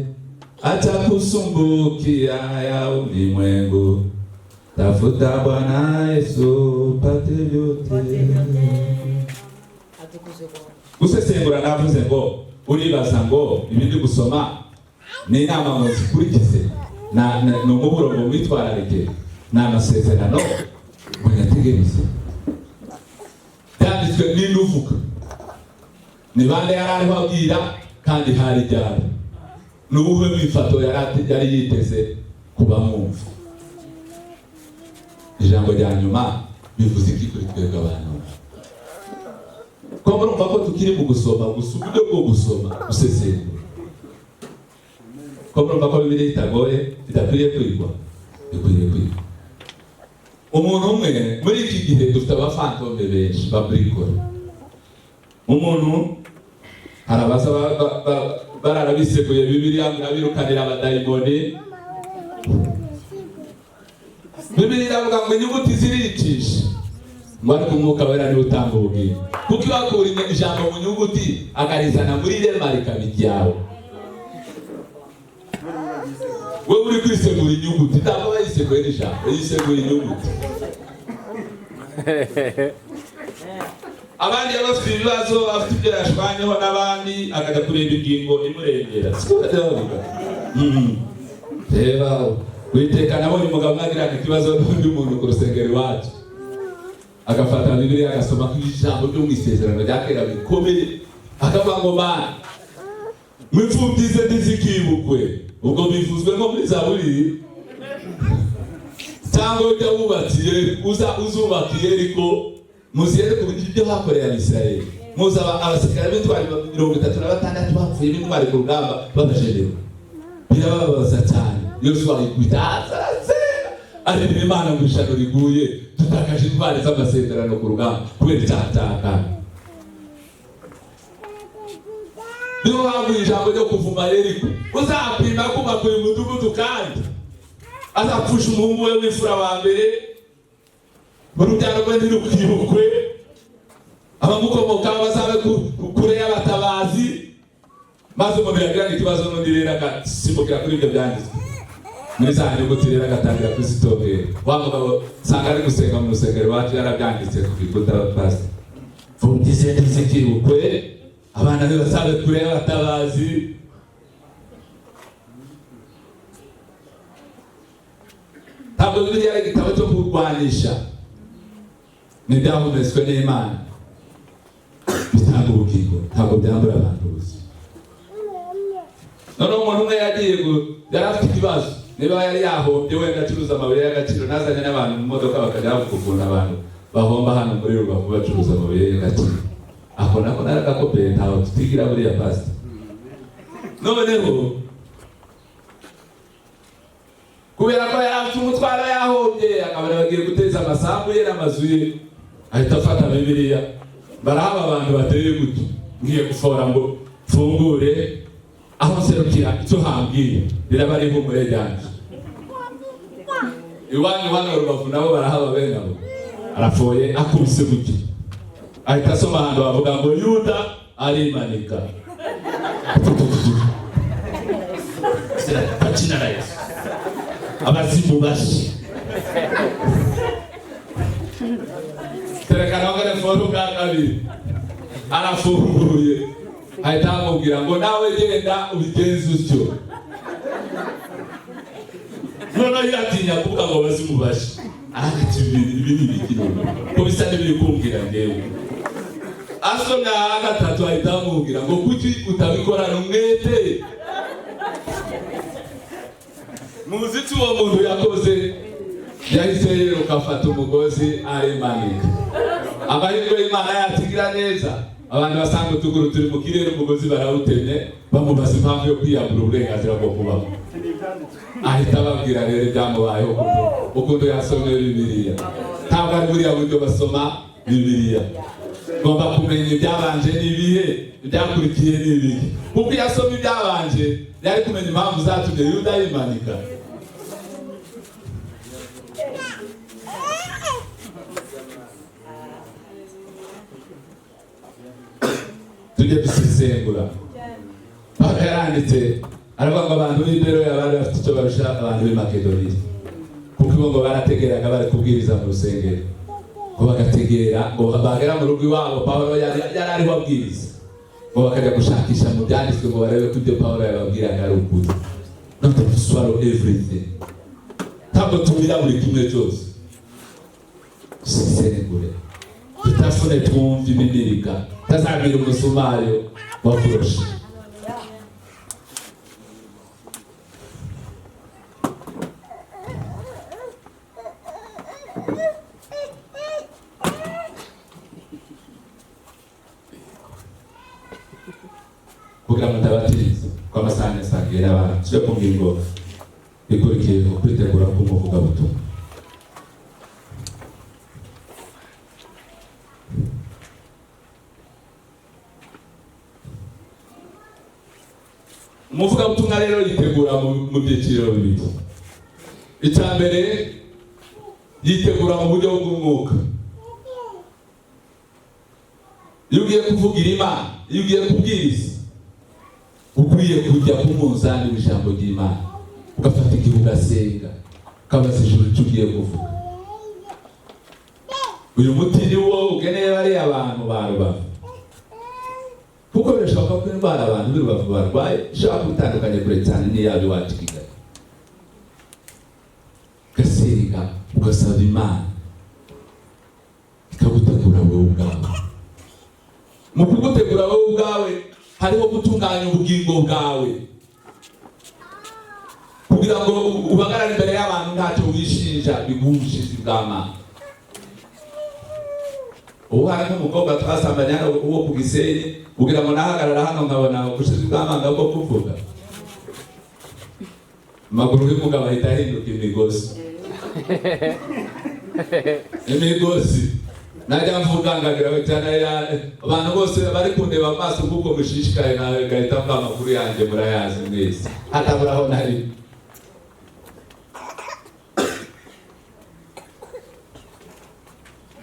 atakusumbukia ya ulimwengu. Tafuta Bwana Yesu upate vyote. Gusesengura navuze ngo uribaza ngo ibindi gusoma ni inama ngo zikurikize, ni umuburo ngo witwararike, ni amasezerano ngo nyategereze. Byanditswe n'induvuga ni bande yari ariho abwira, kandi hari ryari, ni ubuhe mwifato yari yiteze kuba mwumva. Ijambo rya nyuma bivuze iki kuri twebwe abantu? Ko murumva ko tukiri mu gusoma gusa, uburyo bwo gusoma, gusesengura. Ko murumva ko Bibiliya itagoye, idakwiriye kwigwa? Ikwiriye kwigwa. Umuntu umwe, muri iki gihe dufite abafantôme benshi baburikora. Umuntu hari abaza barara biseguye Bibiliya ngo irabirukanira abadayimoni. Bibiliya iravuga ngo inyuguti ziricisha, ngo ariko Umwuka Wera niwe utanga ubugingo, kuko iyo akura ijambo mu nyuguti akarizana muri rema rikaba iryawe. Wowe uri kwisegura inyuguti, ntabwo aba yiseguye n'ijambo, yiseguye inyuguti. Abandi yaba bafite ibibazo, afite ibyo yashwanyeho n'abandi, akajya kureba ingingo imurengera. Siko bajya bavuga? Reba witeka, nabonye umugabo umwe agirana ikibazo n'undi muntu ku rusengero iwacu, agafata Bibiliya agasoma ko ijambo ryo mu Isezerano rya Kera bikomeye, akavuga ngo: "Mana, mw'imfubyi ze ntizikibukwe." Ubwo bivuzwe nko muri Zaburi, cyangwa ujya wubakiye, uza uzubakiye, ariko muziyere ku ibyo bakoreye Abisirayeli. Muzi abasirikare b'intwari 36 bapfuye b'intwari ku rugamba babajerewe, birababaza cyane. Yosuwa yikubita hasi arasenga, arira Imana ngo ishano riguye, dutakaje intwari z'amasezerano ku rugamba kubera icyaha cya Akani. Niho havuye ijambo ryo kuvuma Yeriko: uzapima kubaka uyu mudugudu kandi azapfusha umuhungu we w'imfura wa mbere, urubyaro rwe ntirukibukwe, abamukomokaho bazabe kure y'abatabazi. Maze umuntu yagirana ikibazo n'undi rero agasimbukira kuri ibyo byanditswe muri za nyuguti, rero agatangira kuzitongera. Wa mugabo usanga ari gusenga mu rusengero iwacu yarabyanditse ku bikuta: "Pasita, mfubyi ze ntizikibukwe, abana be bazabe kure y'abatabazi." Ntabwo Bibiliya ari igitabo cyo kurwanisha, ni ibyahumetswe n'Imana bitanga ubugingo, ntabwo byambura abantu ubuzima. Noneho umuntu umwe yagiye, yari afite ikibazo, niba yari yahombye wenda acuruza amabuye y'agaciro, nazanye n'abantu mu modoka bakajya bavuga ukuntu abantu bahomba hano muri Rubavu bacuruza amabuye y'agaciro. Ako nako naragakopeye, ntaho tutigira buriya, pasita. Noneho kubera ko yari afite umutwaro, yahombye, akabona bagiye guteza amasambu ye n'amazu ye, ahita afata Bibiliya: "Barahaba abantu bateye gutyo, ngiye gufora ngo mfungure aho nserukira, icyo hambwiye riraba ari ihumure ryanjye." Iwanyu hano Rubavu nabo barahaba bene abo. Arafoye, akubise gutyo, ahita asoma ahantu bavuga ngo Yuda arimanika. Kwa jina la Yesu, abazimu bashi. Tereka nawe foru bwa kabiri, arafunguye, ahita amubwira ngo nawe genda ubigenze utyo. Noneho yatinya kuvuga ngo abazimu bashi, aragati ibi ni ibiki none ko bisa n'ibiri kumbwira njyewe? Asomye aha gatatu, ahita amubwira ngo kuki utabikorana umwete? Muzi icyo uwo muntu yakoze? Yahise yiruka afata umugozi arimanika. Amahirwe y'Imana yakigira neza, abantu basanga utuguru turi mu kirere, umugozi barawutemye. Bamubaza impamvu yo kwiyambura uburenganzira bwo kubaho, ahita ababwira rero ibyamubayeho, ukuntu yasomye Bibiliya. Ntabwo ari buriya buryo basoma Bibiliya. Ngomba kumenya ibyabanje ni ibihe, ibyakurikiye ni ibihe, kuko iyo asoma ibyabanje yari kumenya impamvu zatumye Yuda yimanika. Tujye dusesengura. Pawulo yaranditse aravuga ngo abantu b'i Beroya bari bafite icyo barusha abantu b'i Makedoniya, kuko bo ngo barategeraga bari kubwiriza mu rusengero, ngo bagategera, ngo bagera mu rugo iwabo Pawulo yari ariho abwiriza, ngo bakajya gushakisha mu byanditswe ngo barebe ko ibyo Pawulo yababwiraga ari ukuri. Not to swallow everything, ntabwo tumira buri kimwe cyose. Dusesengure, tutafune, twumve imimirika, tazabwira umusumari wakurusha. Kugira ngo ntabatize ko amasaha yasangiye n'abantu, tujye ku ngingo ikurikiye, kwitegura k'umuvugabutumwa. Umuvugabutumwa rero yitegura mu byiciro bibiri. Icya mbere, yitegura mu buryo bw'umwuka. Iyo ugiye kuvugira Imana, iyo ugiye kubwiriza, ukwiye kujya ku munzani w'ijambo ry'Imana, ugafata igihe ugasenga, ukabaza ijuru icyo ugiye kuvuga. Uyu muti ni wo ugeneye bariya abantu ba Rubavu, kuko birashoboka ko indwara abantu b'i Rubavu barwaye ishobora kuba itandukanye kure cyane n'iyaba iwacu i Kigali. Ugasenga, ugasaba Imana ikagutegura wowe ubwawe. Mu kugutegura wowe ubwawe hariho gutunganya ubugingo bwawe kugira ngo uhagarare imbere y'abantu ntacyo wishinja, biguha ubushizi bw'Amana. Ubu hari nk'umukobwa twasambanye hano uwo ku Gisenyi, kugira ngo nahagarara hano nkabona ubushizi bw'amanga bwo kuvuga, amaguru y'umugabo ahita ahinduka imigozi, imigozi. Najya mvuga ngagira ngo cyane abantu bose bari kundeba amaso kuko mushishikaye, ngahita mvuga amakuru yanjye murayazi mwese, hataburaho na rimwe.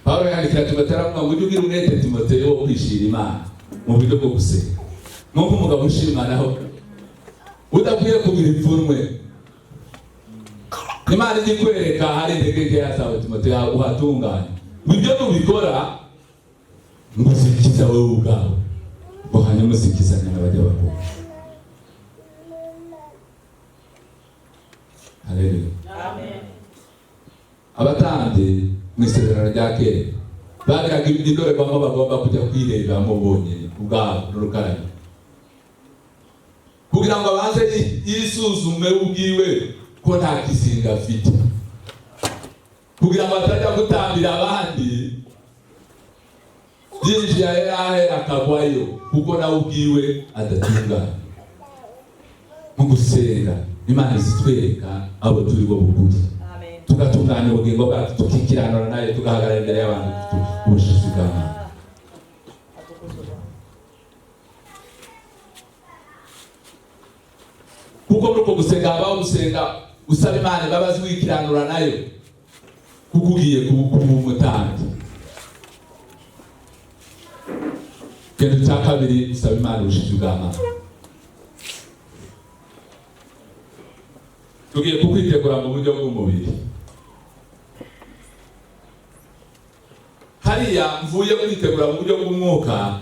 Pawulo yandikira Timoteyo aravuga ngo ujye ugira umwete, Timoteyo, wo kwishira Imana mu buryo bwo gusenga, nk'uko umugabo ushima naho udakwiye kugira ipfunwe. Imana ijya ikwereka hari intege nkeya zawe, Timoteyo, uhatunganye. Ngo ibyo nubikora, ngo uzikiza wowe ubwawe, ngo hanyuma uzikizanye n'abajya bakuru. Haleluya. Abatambyi mu isezerano rya kera bagiraga indorerwamo bagomba kujya kwirebamo bonyine ubwabo n'urukarabiro, kugira ngo abanze yisuzume ubwiwe ko nta kizinga afite, kugira ngo atajya gutambira abandi yinjiye ahera akagwayo, kuko nawe ubwiwe adatunganye. Mu gusenga Imana izitwereka abo turi bo bukuri, tugatunganya ubugingo bwacu, tukikiranura nayo, tugahagarara imbere y'abantu ubushizi bw'Amana. Kuko muri uko gusenga habaho gusenga usaba Imana imbabazi, wikiranura nayo, kuko ugiye kuba umutambyi. Ikintu cya kabiri, usaba Imana ubushizi bw'Amana. Tugiye kukwitegura mu buryo bw'umubiri. Hariya mvuye kwitegura mu buryo bw'umwuka,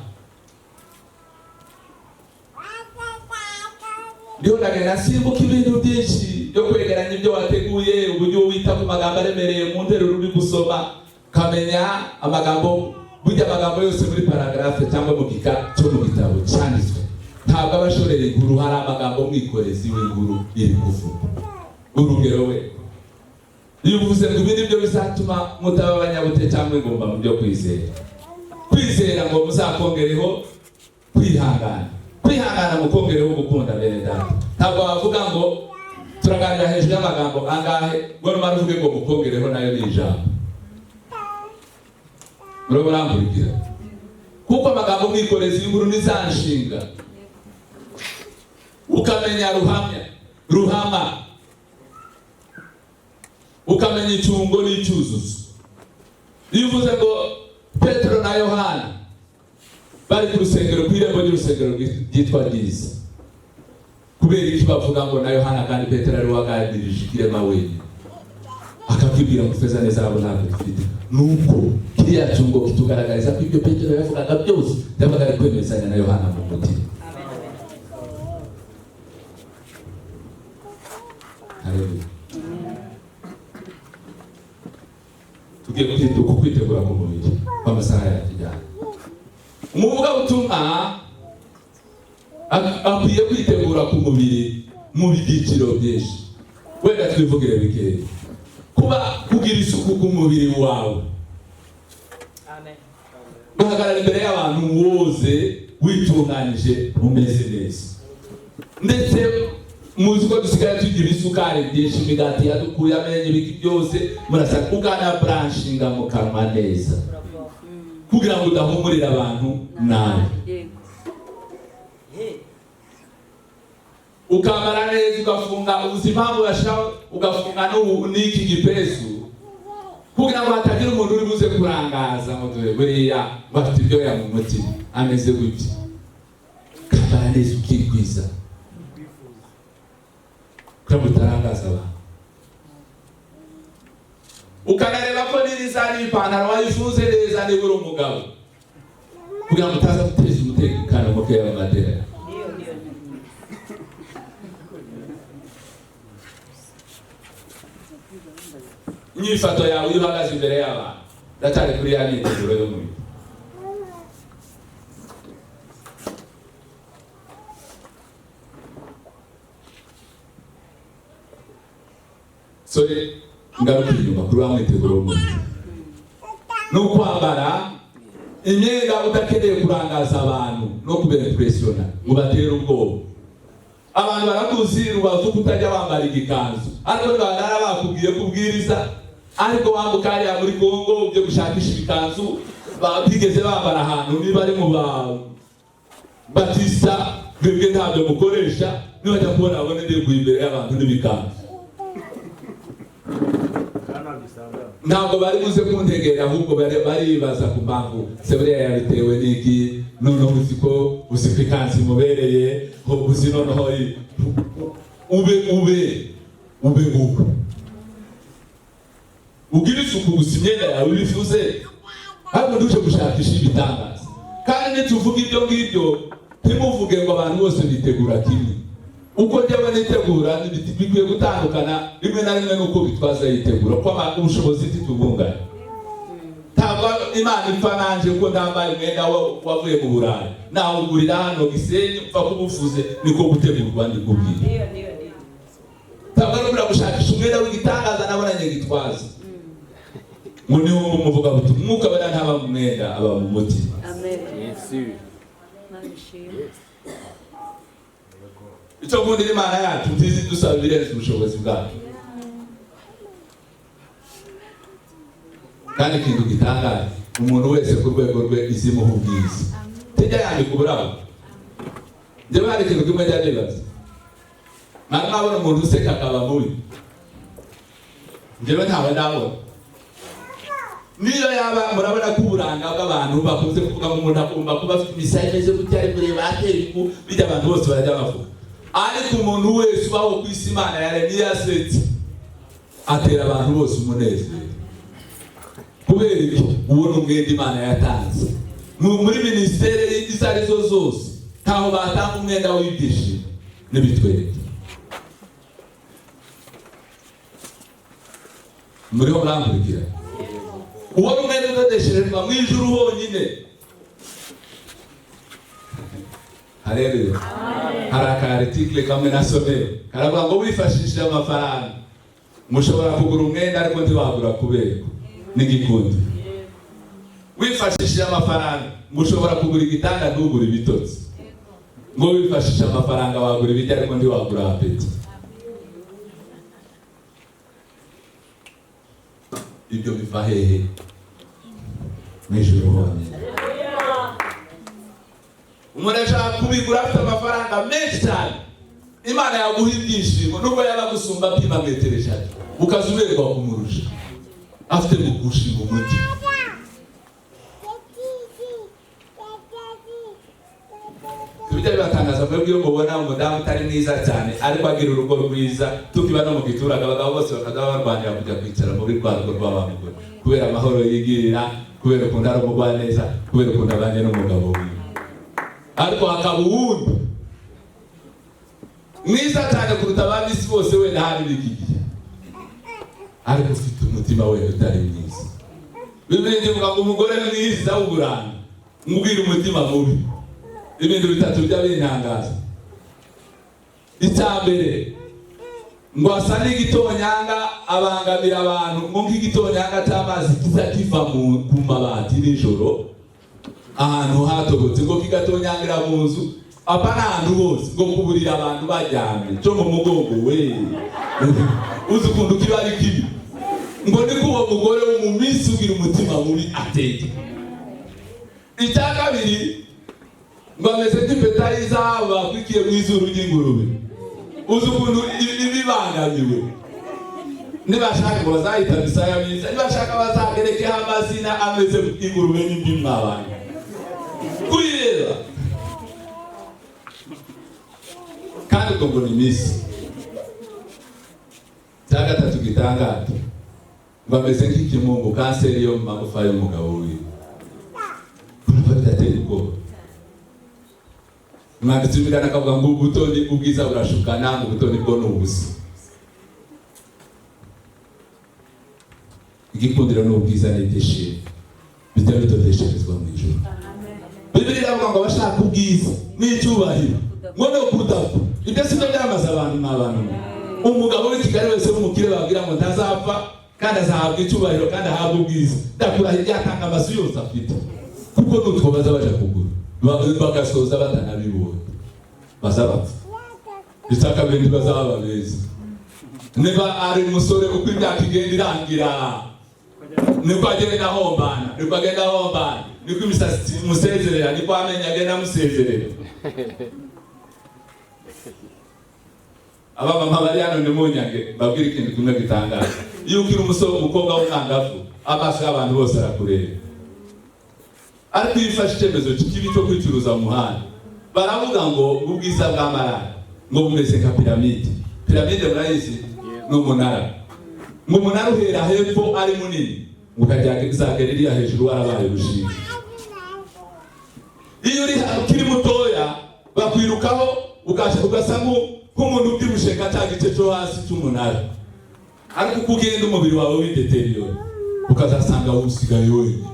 ndiho ndagenda nsimbuka ibintu byinshi byo kwegeranya ibyo wateguye, uburyo wita ku magambo aremereye mu nteruro uri gusoma, ukamenya amagambo. Burya amagambo yose muri paragraphe cyangwa mu gika cyo mu gitabo cyanditswe ntabwo aba ashorera inkuru, hari amagambo mwikorezi w'inkuru iri kuvuga. Urugero, we iyo uvuze ngo ibi nibyo bizatuma mutaba abanyabute cyangwa ingumba mu byo kwizera, kwizera ngo muzakongereho kwihangana, kwihangana mukongereho gukunda bene data. Ntabwo wavuga ngo turaganira hejuru y'amagambo angahe ngo numara uvuge ngo mukongereho, nayo ni ijambo. Murabo murankurikira? Kuko amagambo mwikorezi y'inkuru ni za nshinga, ukamenya ruhamya, ruhama, ukamenya icyungo n'icyuzuzo. Iyo uvuze ngo Petero na Yohana bari ku rusengero, ku irembo ry'urusengero ryitwa Ryiza, kubera iki bavuga ngo na Yohana kandi Petero ari waganirije ikirema wenyine, akakibwira ngo feza neza abo ntabwo dufite? Nuko kiriya cyungo kitugaragariza ko ibyo Petero yavugaga byose yabaga ari kwemezanya na Yohana mu mutima. Haleluya. Tugiye kwitegura ku mubiri w'amasaha ya kijyana. Umuvugabutumwa akwiye kwitegura ku mubiri mu byiciro byinshi, wenda twivugire bikeya. Kuba kugira isuku ku mubiri wawe, uhagarara imbere y'abantu woze, witunganije, umeze neza. Ndetse muzi ko dusigaye tugira isukari byinshi, imigati yadukuye amenyo, ibiki byose, murasa ugana buranshinga mu kanwa neza kugira ngo udahumurira abantu nabi. Ukambara neza, ugafunga, uzi impamvu bashiraho, ugafunga n'iki gipesu kugira ngo hatagira umuntu uri buze kurangaza ngo dore buriya bafite ibyoya mu mutima ameze gutya. Ukambara neza ukikwiza kugira ngo utarangaza abantu. Ukanareba ko niriza n'ipantaro wayifunze neza niba uri umugabo, kugira ngo utaza guteza umutekano mukeya mu materaniro. Inyifato yawe iyo uhagaze imbere y'abantu, ndacyari kuri ya myiteguro y'umubiri. Sorry, ngaruka inyuma kuri wa mwiteguro w'umubiri. Ni ukwambara imyenda udakeneye kurangaza abantu no kuberepresiona ngo batere ubwoba. Abantu barakuzi Rubavu kutajya bambara igikanzu, ariko nibarara bakubwiye kubwiriza, ariko wambuka hariya muri Kongo byo gushakisha ibikanzu batigeze bambara ahantu, niba ari mu ba Batista mwebwe ntabyo mukoresha, nibajya kubona babone ndiguye imbere y'abantu n'ibikanzu. Ntabwo bari buze kuntegera, ahubwo baribaza ku mpamvu se buriya yabitewe n'iki, noneho uzi ko uzi ko ikanzu imubereye, uzi noneho ube ube ube nguko ugira isuku gusa imyenda yawe ibifuze, ariko ntuje gushakisha ibitangaza. Kandi nituvuga ibyo ngibyo ntimuvuge ngo abantu bose bitegura kimwe. Uko njyewe nitegura bikwiye gutandukana rimwe na rimwe n'uko Gitwaza yitegura, kuko ubushobozi ntitubunganya. Ntabwo Imana ipfa nanje ko ndambaye umwenda wavuye mu Burayi, nawugurira hano Gisenyi, upfa kubufuze, niko gutegurwa ndikubwira. Ntabwo ari ukubura gushakisha umwenda w'igitangaza nabonanye Gitwaza ngo niwo umuvuga butumwa. Umwuka wera ntaba mu mwenda, aba mu mutima. Icyo nkundira Imana yacu, ntizi dusaba ibirenze ubushobozi bwacu. Kandi ikintu gitangaje, umuntu wese ku rwego rwe izimuha ubwiza. Tijya yandika uburabo. Njyewe hari ikintu kimwe njya nibaza, mwari mwabona umuntu useka akaba mubi? Njyewe ntawe ndabona. Niyo yaba murabona ko uburanga bw'abantu bakunze kuvuga ngo umuntu agomba kuba afite imisaya imeze gutya, ari mureba atera ifu, bijya abantu bose barajya bavuga. Ariko umuntu wese ubaho ku isi Imana yaremye iyo asetse atera abantu bose umunezero. Kubera iki? Uwo ni umwenda Imana yatanze. Muri minisiteri izo arizo zose ntaho batanga umwenda w'ibyishimo n'ibitwereke. Muriho murankurikira? Uwo ni umwenda udodesherezwa mu ijuru honyine. Haleluya. Hari aka article kamwe nasomeye karavuga ngo wifashishije amafaranga mushobora kugura umwenda ariko ntiwagura kuberwa n'igikundi. Wifashishije amafaranga mushobora kugura igitanda ntugure ibitotsi. Ngo wifashishije amafaranga wagura ibiryo ariko ntiwagura apeti. Ibyo biva hehe? Mu ijuru honyine. Umuntu ashaka kubigura afite amafaranga menshi cyane, Imana yaguha ibyishimo nubwo yaba agusumba apima metero 3, ukazuberwa kumurusha, afite gushinga umutima. Tujya bibatangaza mwebwe iyo mubona umudamu utari mwiza cyane ariko agira urugo rwiza, tukiba no mu giturage abagabo bose bakajya barwanira kujya kwicara muri rwa rugo rw'abamugore kubera amahoro yigirira, kubera ukuntu ari umugwaneza, kubera ukuntu abanye n'umugabo wiwe. Ariko hakaba uwundi mwiza cyane kuruta abandi isi bose wenda hari iki gihe, ariko ufite umutima we utari mwiza. Bibiliya ivuga ngo umugore mwiza w'uburanga mubwira umutima mubi. Ibintu bitatu bijya bintangaza. Icya mbere, ngo asa n'igitonyanga abangamira abantu, ngo nk'igitonyanga cy'amazi kiza kiva ku mabati nijoro ahantu hatobotse, ngo kigatonyangira mu nzu. Apana ahantu hose, ngo kuburira abantu baryamye cyo mu mugongo we, uzi ukuntu kiba ari kibi. Ngo niko uwo mugore wo mu minsi ugira umutima mubi ateye. Icya kabiri, ngo ameze nk'impeta y'izahabu bakwikiye mu izuru ry'ingurube. Uzi ukuntu ibibangamiwe. Nibashaka ngo bazahita misaya myiza, nibashaka bazagerekeho amazina ameze ingurube n'imbi mw'abantu kuyireba. Kandi ubwo ngo ni iminsi. Icya gatatu gitangaje, ngo ameze nk'ikimungu, kanseri yo mu magufa y'umugabo wiwe. Urumva bidateye ubwoba? Umwanditsi w'imigani akavuga ngo ubutoni ubwiza burashukana, ngo ubutoni bwo ni ubusa. Igikundiro n'ubwiza n'ibyishimo bijya bitotesherezwa mu ijuru. Bibiliya iravuga ngo abashaka ubwiza n'icyubahiro ngo no kudapfa, ibyo si byo byamaze abantu n'abantu. Umugabo w'i Kigali wese w'umukire babwira ngo ntazapfa kandi azahabwa icyubahiro kandi ahabwa ubwiza, ndakurahiye yatanga amazu yose afite, kuko n'utwo baza baja kugura bagasoza batanabibonye, baza bapfa. Icya kabiri, ntibazaba beza. Niba ari umusore, uko imyaka igenda irangira niko agenda ahombana, niko agenda ahombana, niko imisatsi imusezerera, niko amenyo agenda amusezerera. Abamama bari hano, ntimunyange, mbabwire ikintu kimwe gitangaje. Iyo ukiri umusore, umukobwa w'umwangavu, amaso y'abantu bose arakureba. Ariko iyo ufashe icyemezo kibi cyo kwicuruza mu muhanda, baravuga ngo ubwiza bw'amarara ngo bumeze nka piramide. Piramide murayizi? Ni umunara. Ngo umunara uhera hepfo ari munini, ngo ukajya uzagera iriya hejuru warabaye urushinge. Iyo uri ukiri mutoya bakwirukaho, ugasa nk'umuntu ubyibushye nka cya gice cyo hasi cy'umunara. Ariko uko ugenda umubiri wawe wideteriyora, ukazasanga usigaye wenyine,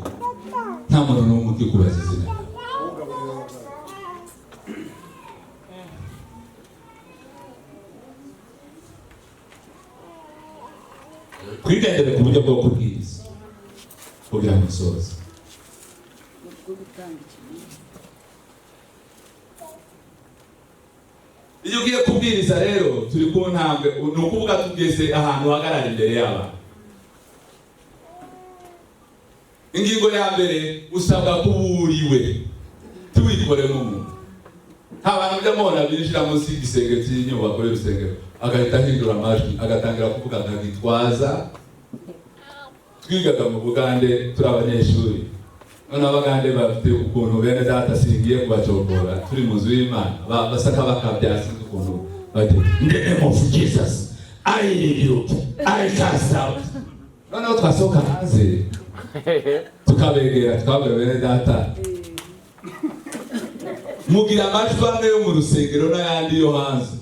nta muntu n'umwe ukikubaza izina. Twigendere ku buryo bwo kubwiriza kugira ngo nsoze. Bwo gutanga ikiguzi. Iyo ugiye kubwiriza rero, turi ku ntambwe, ni ukuvuga tugeze ahantu uhagarara imbere y'abantu. Ingingo ya mbere, usabwa kuba uriwe, tuwikore nk'umuntu. Nta bantu mujya mubona binjira munsi y'igisenge cy'inyubako y'urusengero, agahita ahindura amajwi, agatangira kuvuga nka Gitwaza? Twigaga mu Bugande turi abanyeshuri. Noneho Abagande bafite ukuntu, bene data, singiye kubacogora, turi mu nzu y'Imana basa nk'abakabya, sinzi ukuntu bagira. "In the name of Jesus, I rebuke, I cast out." Noneho twasohoka hanze tukabegera, tukababwira: "Bene data, mugira amajwi amwe yo mu rusengero n'ayandi yo hanze."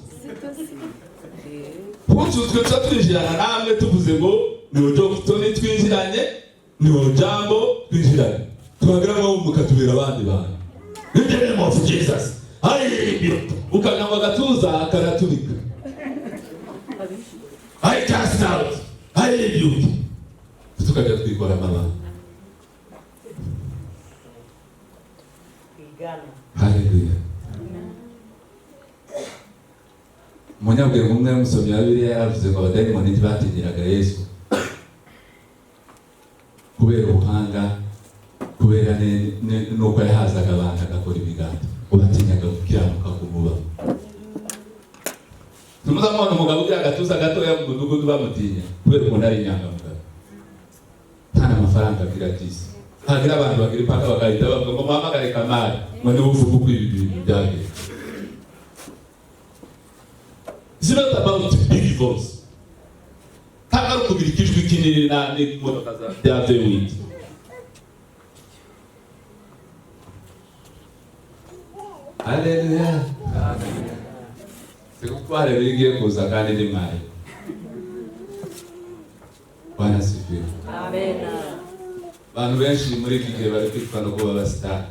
Kuko twe tuba twinjirana namwe, tuvuze ngo ni Tony twinjiranye, ni Jambo twinjiranye, tubageramo mukatubera abandi bantu. "In the name of Jesus, I rebuke," ukagira ngo agatuza karaturika. "I cast out, I rebuke." Tukajya twikoramo abantu. Twigana. Haleluya! Umunyabwenge umwe w'umusomyi wa Bibiliya yaravuze ngo abadayimoni ntibatinyiraga Yesu kubera ubuhanga, kubera n'uko yahazaga abantu, agakora ibiganza, ngo batinyaga gukiranuka kumuba. Tumuzamubona umugabo ugira agatuza gatoya mu mudugudu, bamutinya kubera ukuntu ari inyangamugayo, nta n'amafaranga agira byisi. Hagira abantu bagira impaka, bagahita bavuga ngo muhamagare Kamari, ngo niwe uvuga uko ibi bintu byagenze. It's not about big voice. Ntabwo ari ukugira ikijwi kinini na n'imodoka bya V8. Haleluya! Sikuko haleluya igiye kuza kandi ni mwayo. Bwana asifiwe. Amen. Abantu benshi muri iki gihe bari kwitwa no kuba abasitari,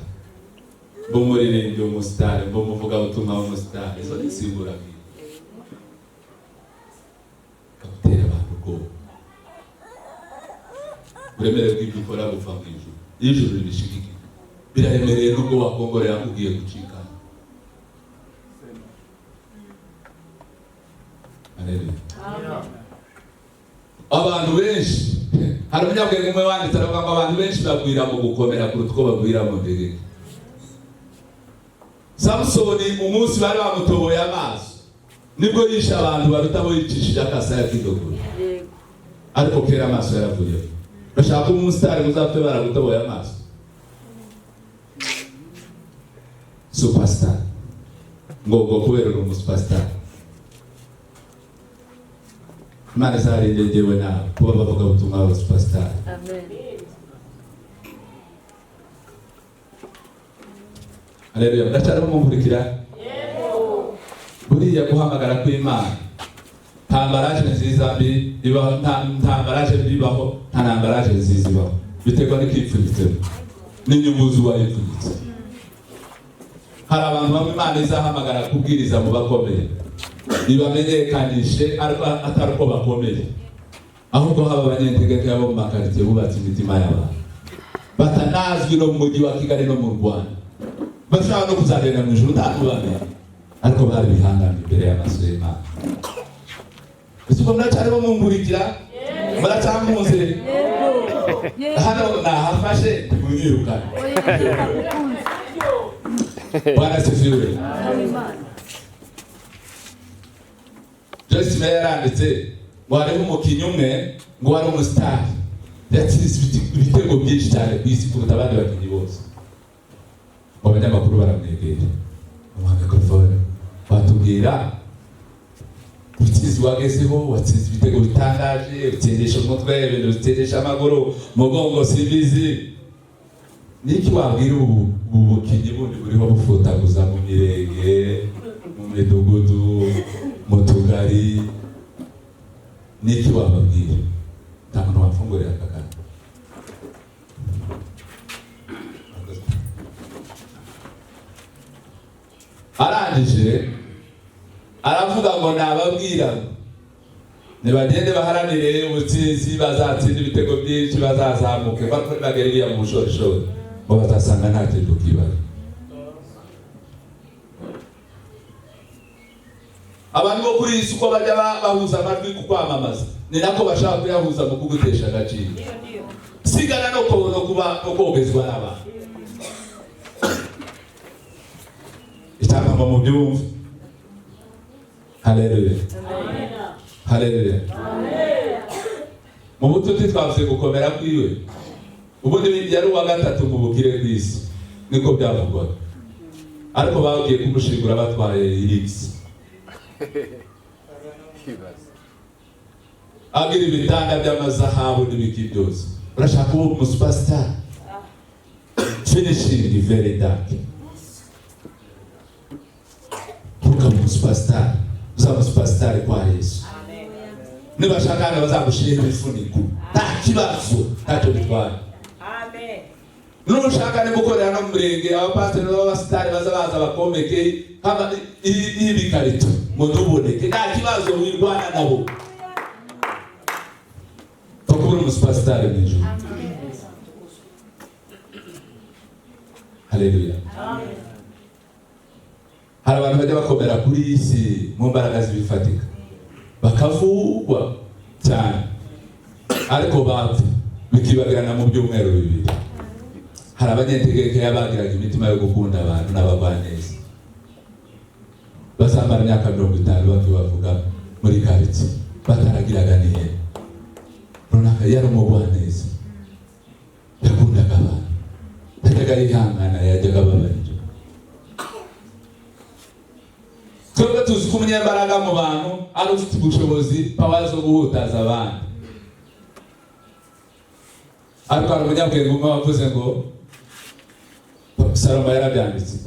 b'umuririmbyi w'umusitari, b'umuvugabutumwa w'umusitari. Izo ni insimburangingo gutera abantu ubwoba. Uburemere bw'ibyo ukora buva mu ijuru. Iyo ijuru ribishigikiye, biraremereye, nubwo wakongorera ugiye gucika. Haleluya. Abantu benshi, hari umunyabwenge umwe wanditse aravuga ngo abantu benshi bagwira mu gukomera kuruta uko bagwira mu ntege. Samusoni, umunsi bari bamutoboye amaso, nibwo yishe abantu baruta abo yicishije akasaya k'indogobe. Ariko kera amaso yaravuyeho. Bashaka kuba umusitari, muzapfe baragutoboye amaso. Superstar, ngo kubera uri umusuperstar. Imana izarinde njyewe nawe kuba bavuga ubutumwa bwa superstar. Amen. Haleluya. Ndacyarimo mumurikira. Buriya guhamagara kw'Imana, nta emballage nziza mbi ibaho, nta emballage mbi ibaho, nta na emballage nziza ibaho. Biterwa n'ikipfunyitsemo n'inyungu z'uwayipfunyitse. Hari abantu bamwe Imana izahamagara kubwiriza mu bakomeye, ibamenyekanishe, ariko atari uko bakomeye, ahubwo haba abanyentegeko bo mu makaritsiye bubatse imitima y'abantu, batanazwi no mu mujyi wa Kigali no mu Rwanda, bashobora no kuzagenda mu ijuru nta n'ubamenya, ariko bari bihangana imbere y'amaso y'Imana. Ese ubwo muracyarimo mungurikira? Muracyamuze? Yego. Hano nahafashe, ntimunyirukane. Oya, turagukunze. Bwana sifiwe. Imana. Joyce Meyer yaranditse ngo hariho umukinnyi umwe ngo wari umusitari, yatsinze ibitego byinshi cyane ku isi kuruta abandi bakinnyi bose. Ngo abanyamakuru baramwegera, bamuha mikorofone: "Watubwira ubutsinzi wagezeho? Watsinze ibitego bitangaje, utsindisha umutwe, ibintu bitsindisha amaguru, umugongo, simbizi. Niki wabwira ubu bukinnyi bundi buriho bufutaguza mu mirenge, mu midugudu, mu tugari? Niki wababwira?" Nta muntu wamfungurira aka kantu. Arangije aravuga ngo nababwira nibagende baharanire ubutsinzi, bazatsinda ibitego byinshi, bazazamuke, bagere iriya mu bushorishori, ngo bazasanga nta kintu kibaye. Abantu bo kuri iyi si, uko bajya bahuza amajwi ku kwamamaza, ni nako bashaka kuyahuza mu kugutesha agaciro. Sigana no kuba no kogezwa n'abantu. Icyakamba mu byumva. Haleluya, haleluya. Mu bututi twavuze gukomera kwiwe. Ubundi yari uwa gatatu mu bukire ku isi, niko byavugwaga, ariko bagiye kumushingura batwaye irigisi, agira ibitanda by'amazahabu n'ibiki byose. Urashaka kuba umusuperstar, finishing very dark. Ntukabe umusuperstar, uzaba umusuperstar kwa Yesu. Nibashaka hano bazagushyireho ibifuniko, nta kibazo, ntacyo bitwaye. Nushaka nimukorera no mu murenge, abapasiteri b'abasitari baza baza bakomeke haba ibikarito ngo ntuboneke, nta kibazo, wirwana nabo. Pfa kuba uri umusuperstar mu ijuru. Haleluya. Hari abantu bajya bakomera kuri iyi si mu mbaraga z'ibifatika, bakavugwa cyane, ariko bapfa bikibagirana mu byumweru 2. Hari abanyentegeke bagiraga imitima yo gukunda abantu n'abagwaneza, bazamara imyaka 50 bakibavuga muri karitsiye, bataragiraga n'ihene runaka. Yari umugwaneza, yakundaga abantu, yajyaga yihangana, yajyaga ababarira. Twebwe tuzi ko umunyembaraga mu bantu ari ufite ubushobozi, power zo guhutaza abandi, ariko hari umunyabwenge umwe wavuze ngo, Salomo yarabyanditse,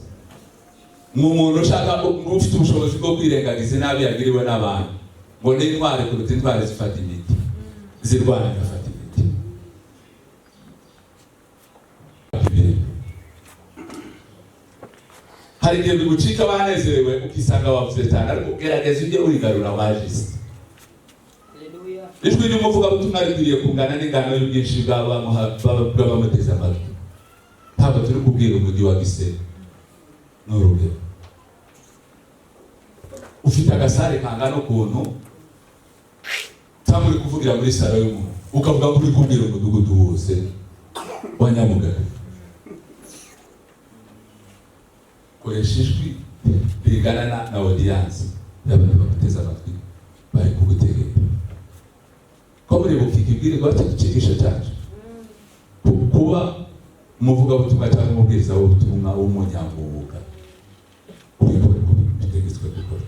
ngo umuntu ushaka ufite ubushobozi bwo kwirengagiza inabi yagiriwe n'abantu, ngo ni intwari kuruta intwari zifata imiti, zirwana igafata imiti. Hari igihe bigucika banezerewe, ukisanga wavuze cyane, ariko gerageza ujye wigarura wajize. Ijwi ry'umuvugabutumwa rikwiriye kungana n'ingano y'ubwinshi bw'abamuteze amatwi. Ntabwo turi kubwira umujyi wa Gisenyi, ni urugero. Ufite agasare kangana ukuntu. Cyangwa uri kuvugira muri salo y'umuntu, ukavuga ko uri kubwira umudugudu wose wa Nyamugabe. Koresha ijwi rigana na audience y'abantu baguteze amatwi, bari kugutegera. Ko muribuka ikibwirizwa cyigisho cyacu, kuba umuvugabutumwa cyangwa umubwirizabutumwa w'umunyamwuga, ubikora uko bitegetswe gukora.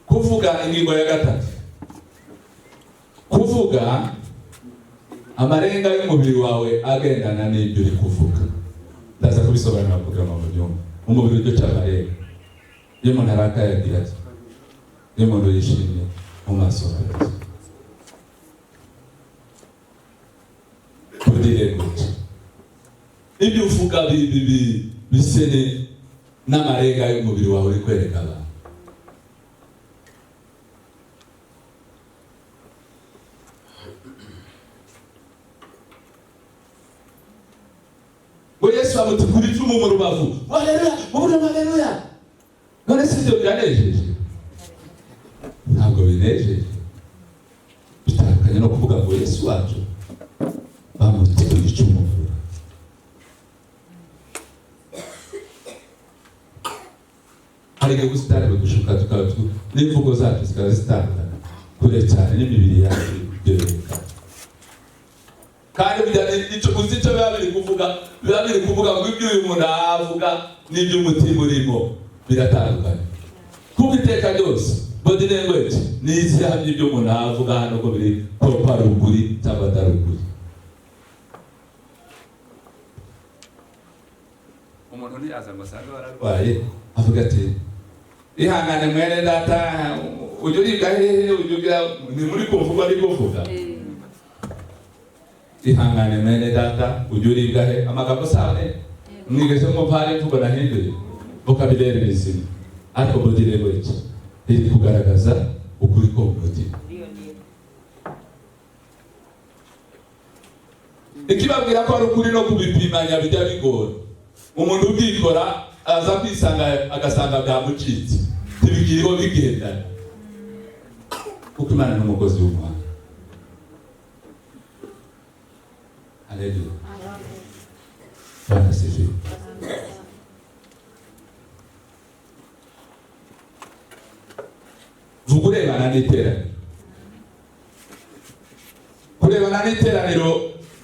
Kuvuga, ingingo ya gatatu, kuvuga amarenga y'umubiri wawe agendana n'ibyo uri kuvuga. Ndaza kubisobanura kugira ngo mubyumve. Umubiri ujya amarenga, iyo umuntu arakaye agira ati, iyo umuntu yishimye mu maso hagati body language, ibyo uvuga bise n'amarenga y'umubiri wawe uri kwereka abantu. Ngo Yesu amutikura icumu mu rubavu, haleluya, ubundi haleluya. None si ibyo biranejeje? Ntabwo binejeje. Bitandukanye no kuvuga ngo Yesu wacu bamutikura icumu mu rubavu. Hari igihe ubusitani budushuka, tukaba n'imvugo zacu zikaba zitandukana kure cyane n'imibiri yacu byerekana. Kandi icyo uzi icyo biba biri kuvuga, biba biri kuvuga ngo ibyo uyu muntu avuga n'iby'umutima urimo biratandukanye. Kuko iteka ryose body language ni izihamya ibyo umuntu avuga hano ko biri ko ari ukuri cyangwa atari ukuri. Umuntu ntiyaza ngo asange wararwaye, avuga ati ihangane mwene data, ujya uribwa hehe, ujya ugira ni muri kuvuga ari kuvuga. Ihangane mwene data, ujya uribwa he? Amagambo sane mwigeze mwumva hari imvugo nahinduye, vocabulaire bizima, ariko body language iri kugaragaza ukuri ko mu mutima. Ikibabwira ko ari ukuri no kubipimanya bijya bigora. Umuntu ubwikora aza kwisanga agasanga byamucitse, ntibikiriho bigendana, kuko Imana ni umukozi w'umuhanga. Haleluya, Bwana asifiwe. Vuga urebana n'iteraniro. Kurebana n'iteraniro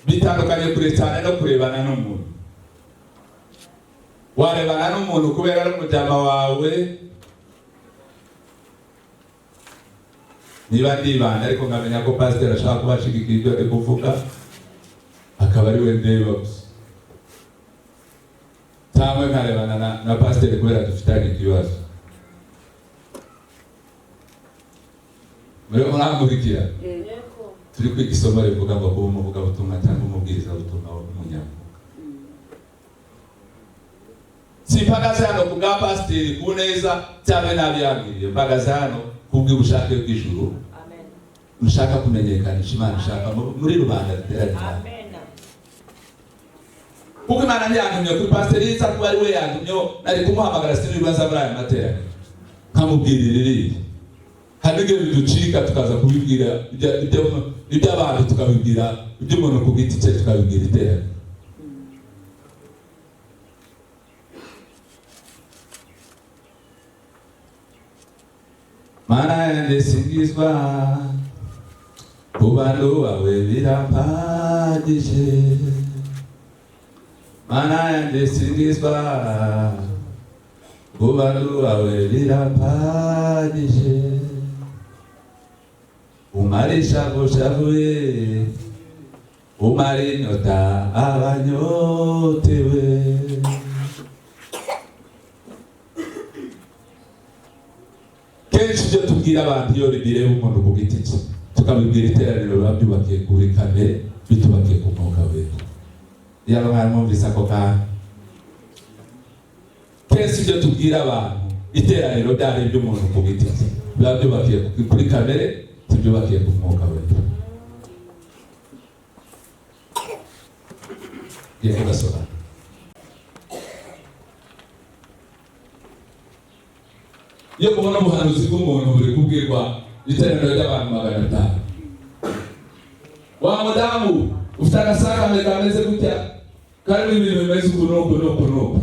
bitandukanye kure cyane no kurebana n'umuntu. Warebana n'umuntu kubera ari umujyama wawe, niba ndibanda ariko nkamenya ko pasiteri ashaka kuba ashigikira ibyo ari kuvuga, akaba ari we ndeba gusa, cyangwa nkarebana na pasiteri kubera dufitanye ikibazo. Muri murankurikira? Turi kwiga isomo rivuga ngo kuba umuvugabutumwa cyangwa umubwirizabutumwa w'umunyamwuga. Simpagaze hano ku bwa pasiteri ku neza cyangwa nabi yambwiriye, mpagaze hano kubw'ubushake bw'ijuru. Nshaka kumenyekanisha Imana, nshaka muri rubanda riteraniye. Kuko Imana ntiyantumye kuri pasiteri, iza kuba ari we yantumyeho, nari kumuhamagara sinibaza muri aya materaniro nkamubwirira iriya. Hari n'igihe biducika tukaza kubibwira iby'abantu, tukabibwira iby'umuntu ku giti cye, tukabibwira iteraniro. Mana yanjye singizwa, ku bantu bawe birampagije. Mana yanjye singizwa, ku bantu bawe birampagije. Umara ishavu shavuye, umara inyota abanyotewe. Kenshi ibyo tubwira abantu iyo bireba umuntu ku giti cye, tukabibwira iteraniro, biba byubakiye kuri kamere, bitubakiye ku mwuka wera. Yaba mwaramwumvise ako kantu. Kenshi ibyo tubwira abantu iteraniro byari iby'umuntu ku giti cye, Biba byubakiye kuri kamere, tibyubakiye ku mwuka wera. Ngiye kugasobanura. Iyo mubona ubuhanuzi bw'umuntu buri kubwirwa iteraniro ry'abantu 500, wa mudamu ufite agasakame kameze gutya, karimo ibintu bimeze uku n'uku n'uku n'uku,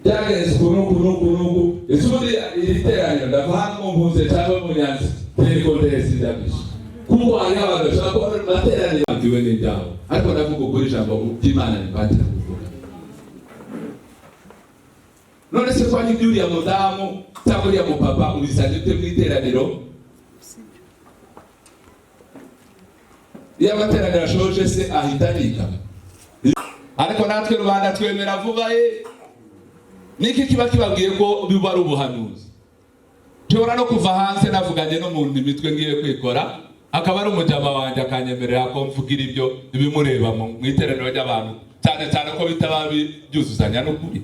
byagenze uku n'uku n'uku n'uku. Ese ubundi iri teraniro ndava hano mu mpunzi cyangwa mu nyanza terikondesi ndabishe, kuko hariho abantu bashobora kuba bari mu materaniro babwiwe n'ibyabo, ariko ndavuga ukuri, ijambo ry'Imana ntibatira kuvuga. None se ko ari iby'uriya mudamu cyangwa uriya mupapa, ubizanye ute mu iteraniro? Iyo amateraniro ashoje se ahita abika? Ariko natwe rubanda twemera vuba. Ye, niki kiba kibabwiye ko biba ari ubuhanuzi? Nshobora no kuva hanze navuganye n'umuntu imitwe ngiye kwikora, akaba ari umujama wanjye, akanyemerera ko mvugira ibyo ibimureba mu iteraniro ry'abantu, cyane cyane ko bitaba byuzuzanya n'ukuri,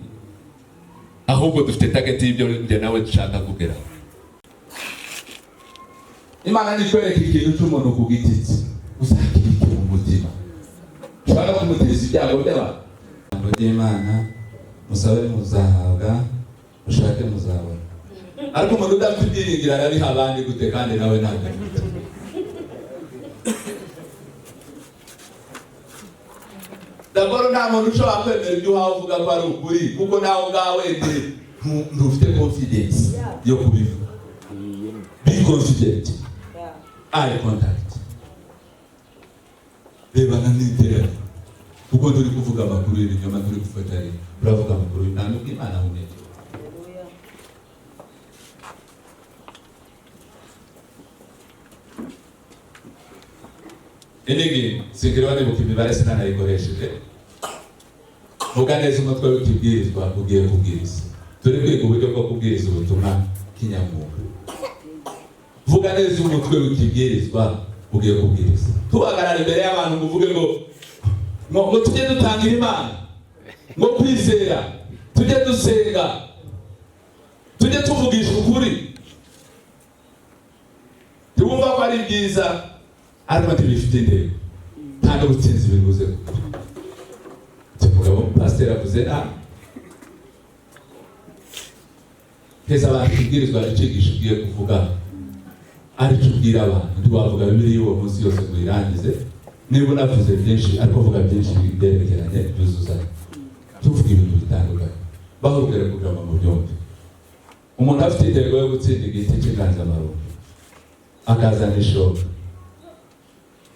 ahubwo dufite target y'ibyo njye nawe dushaka kugeraho. Imana nikwereka ikintu cy'umuntu ku giti cye, uzakibike mu mutima, ushobora no kumuteza ibyago by'abantu. Ijambo ry'Imana: musabe muzahabwa, mushake muzabona. Ariko umuntu udafite ibyiringiro arabiha abandi gute kandi nawe ntabwo afite? Daboro nta muntu ushobora kwemera ibyo uhawe uvuga ko ari ukuri, kuko nawe ubwawe ntufite confidence yo kubivuga. Be confident. Eye contact, rebana n'iterambere, kuko turi kuvuga amakuru y'ibinyoma, turi gufata rimwe uravuga amakuru y'ubwami bw'Imana bumeze. Haleluya. Inigi singiriwa nibuka imibare, sinanayikoresheje. Vuga neza umutwe w'ikibwirizwa ugiye kubwiriza. Turi kwiga uburyo bwo kubwiriza ubutumwa kinyamwuga. Vuga neza umutwe w'ikibwirizwa ugiye kubwiriza. Tuhagarara imbere y'abantu ngo uvuge ngo tujye dutangira Imana, ngo kwizera, tujye dusenga, tujye tuvugisha ukuri, tubumva ko ari byiza, ariko ntibifite intego, nta n'ubutsinzi biri buze kugira. Icyo mugabo pasiteri avuze nabi. Heza abantu kubwirizwa icyigisho ugiye kuvuga, aricyo ubwira abantu. Ntiwavuga Bibiliya uwo munsi yose ngo uyirangize. Niba unavuze byinshi, ariko vuga byinshi byerekeranye, byuzuzanye. Tuvuga ibintu bitandukanye, bahugere kugira ngo mubyumve. Umuntu afite intego yo gutsinda igiti cy'inganzamarumbo, akazana ishoka,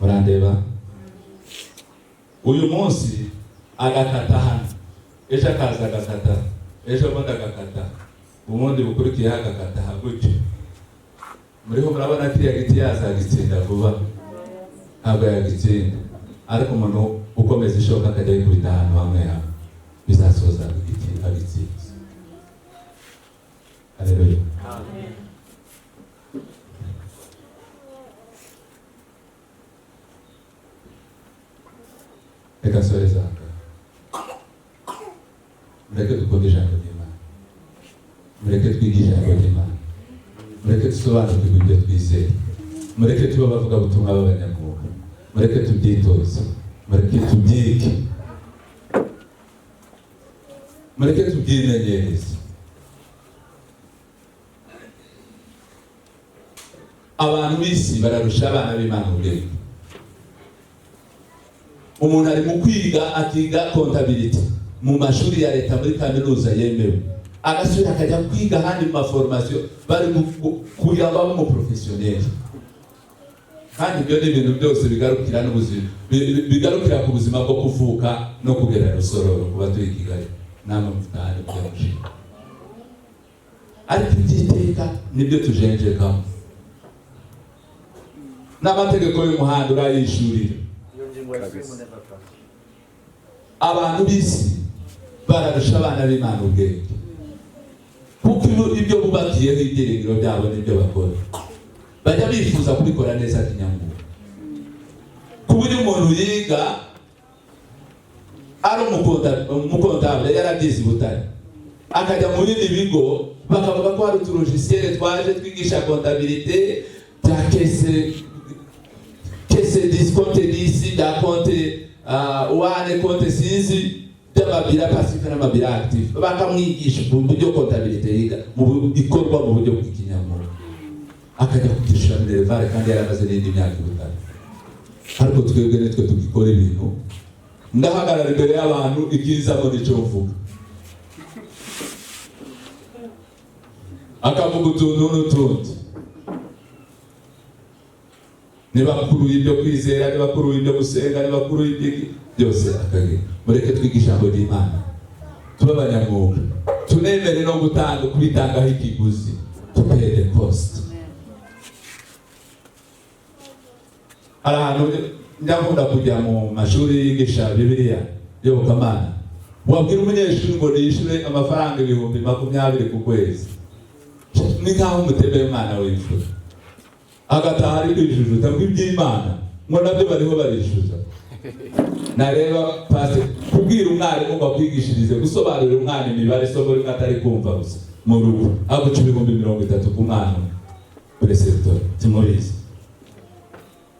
murandeba, uyu munsi agakata hano, ejo akaza agakata, ejo bundi agakata, ubundi bukurikiyeho agakata gutyo, muriho murabona kiriya giti yazagitsinda vuba? Ntabwo yagitsinda. Ariko umuntu ukomeza ishoka, akajya yikubita ahantu hamwe hamwe, bizasoza igiti agitsinze. Haleluya. Reka nsoreze aha ngaha. Mureke dukunde ijambo ry'Imana, mureke twige ijambo ry'Imana, mureke dusobanukirwe ibyo twizeye, mureke tube abavugabutumwa b'abanyamwuga, mureke tubyitoze, mureke tubyige, mureke tubyimenyereze. Abantu b'isi bararusha abana b'Imana ubwenge. Umuntu ari mu kwiga, akiga comptabilité mu mashuri ya leta, muri kaminuza yemewe, agasubira akajya kwiga ahandi mu ma formation bari kugira ngo abe umu professionnel. Kandi ibyo ni ibintu byose bigarukira n'ubuzima, bigarukira ku buzima bwo kuvuka no kugera Rusororo, kuba turi i Kigali namwe mufite ahandi kujya mushinga. Ariko iby'iteka nibyo tujenjekamo. N'amategeko y'umuhanda urayishurira. Iyo ngingo yasubiyemo neza cyane. Abantu b'isi bararusha abana b'Imana ubwenge, kuko ibyo bubakiyeho ibyiringiro byabo n'ibyo bakora, bajya bifuza kubikora neza kinyamwuga, ku buryo umuntu yiga ari umu comptable, yarabyize i Butare. Akajya mu bindi bigo bakavuga ko hari utu logiciel twaje twigisha comptabilité, bya caisse, caisse 10, compte 10, bya compte one, compte sinzi, by'ama bilan passif n'ama bilan actif, bakamwigisha mu buryo comptabilité yiga ikorwa mu buryo bw'ikinyamwuga, akajya kubyishyura minerval kandi yaramaze n'indi myaka i Butare. Ariko twebwe nitwe tugikora ibintu, ndahagarara imbere y'abantu, ikizamo nicyo mvuga, akavuga utuntu n'utundi. Niba kuru ibyo kwizera, niba kuru ibyo gusenga, niba kuru ibyo byose, akagira. Mureke twige ijambo ry'Imana, tube abanyamwuga, tunemere no gutanga, kubitangaho ikiguzi, to pay the cost. Hari ahantu njya nkunda kujya mu mashuri yigisha Bibiliya, iyobokamana, wabwira umunyeshuri ngo nishyure amafaranga 20,000 ku kwezi, ni nk'aho umutemeye umwana w'imfura, agataha ari kwijujuta ngo iby'Imana ngo nabyo bariho barishyuza. Nareba pastor kubwira umwarimu ngo akwigishirize gusobanurira umwana imibare, isomo rimwe atari kumva gusa mu rugo, aguca 30,000 ku mwana umwe, preceptor timubizi.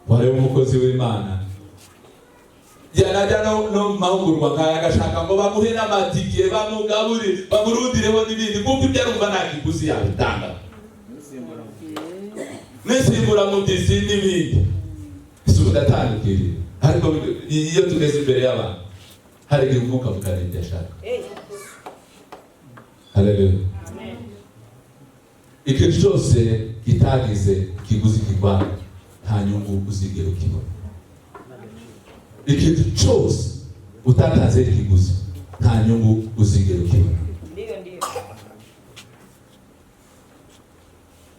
Wareba umukozi w'Imana yanajya no mu mahugurwa nkaya, agashaka ngo bamuhe n'amatike, bamugaburire, bamurundireho n'ibindi, kuko ibyo arumva nta kiguzi yabitanga, n'insimburamubyizi n'ibindi. Ese ubu ndatandukiriye? Ariko iyo tugeze imbere y'abantu, hari igihe umwuka avugana ibyo ashaka. Haleluya! Ikintu cyose kitagize ikiguzi kigwara, nta nyungu uzigera ukibona. Ikintu cyose utatanze ikiguzi, nta nyungu uzigera ukibona.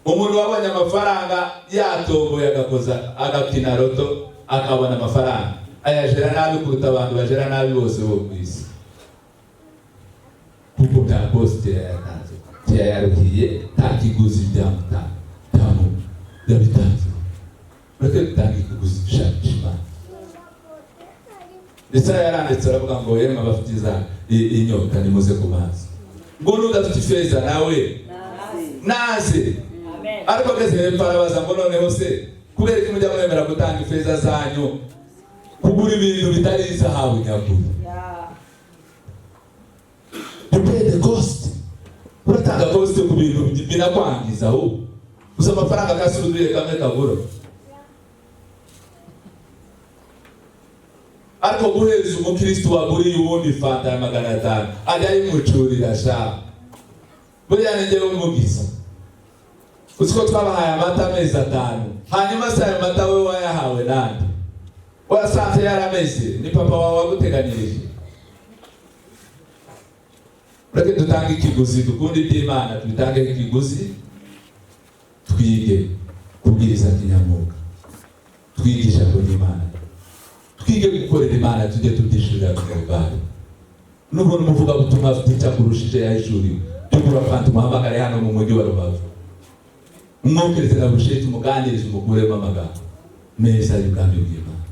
Umuntu wabonye amafaranga yatomboye, agakoza, agakina loto, akabona amafaranga, ayajera nabi kuruta abantu bajera nabi bose bo ku isi, kuko nta cost yayatanze, ntiyayaruhiye, nta kiguzi byamu yabitanze. Mureke dutange ikiguzi, dushakisha Imana. Ndetse yaranditse aravuga ngo: "Yemwe abafite inyota, nimuze ku mazi," ngo n'udafite ifeza nawe naze. Ariko ageze hepfo arabaza ngo: "Noneho se kubera ko mujya mwemera gutanga ifeza zanyu kugura ibintu bitari izahabu nyakuri?" You pay the cost. Uratanga cost ku bintu binakwangiza ahubwo. Gusa amafaranga kasuzuye kamwe kagura, ariko guheza umukristo waguriye uwundi fanta ya 500, ajya ayimucurira sha. Buriya ni njyewe umugize. Uzi ko twabahaye amata amezi 5? Hanyuma se ayo mata we wayahawe nande? Wasanze yarameze? Ni papa wawe waguteganyirije? Ureke dutange ikiguzi, dukunde iby'Imana, tubitangeho ikiguzi, twige kubwiriza kinyamwuga, twige ijambo ry'Imana, twige gukorera Imana, tujye tubyishyurira minerval. Nubona umuvugabutumwa afite icyo akurushije yahishuriwe, tugura fanta, umuhamagare hano mu mujyi wa Rubavu, umwokereze na busheti, umuganirize, umukuremo amagambo meza y'ubwami bw'Imana.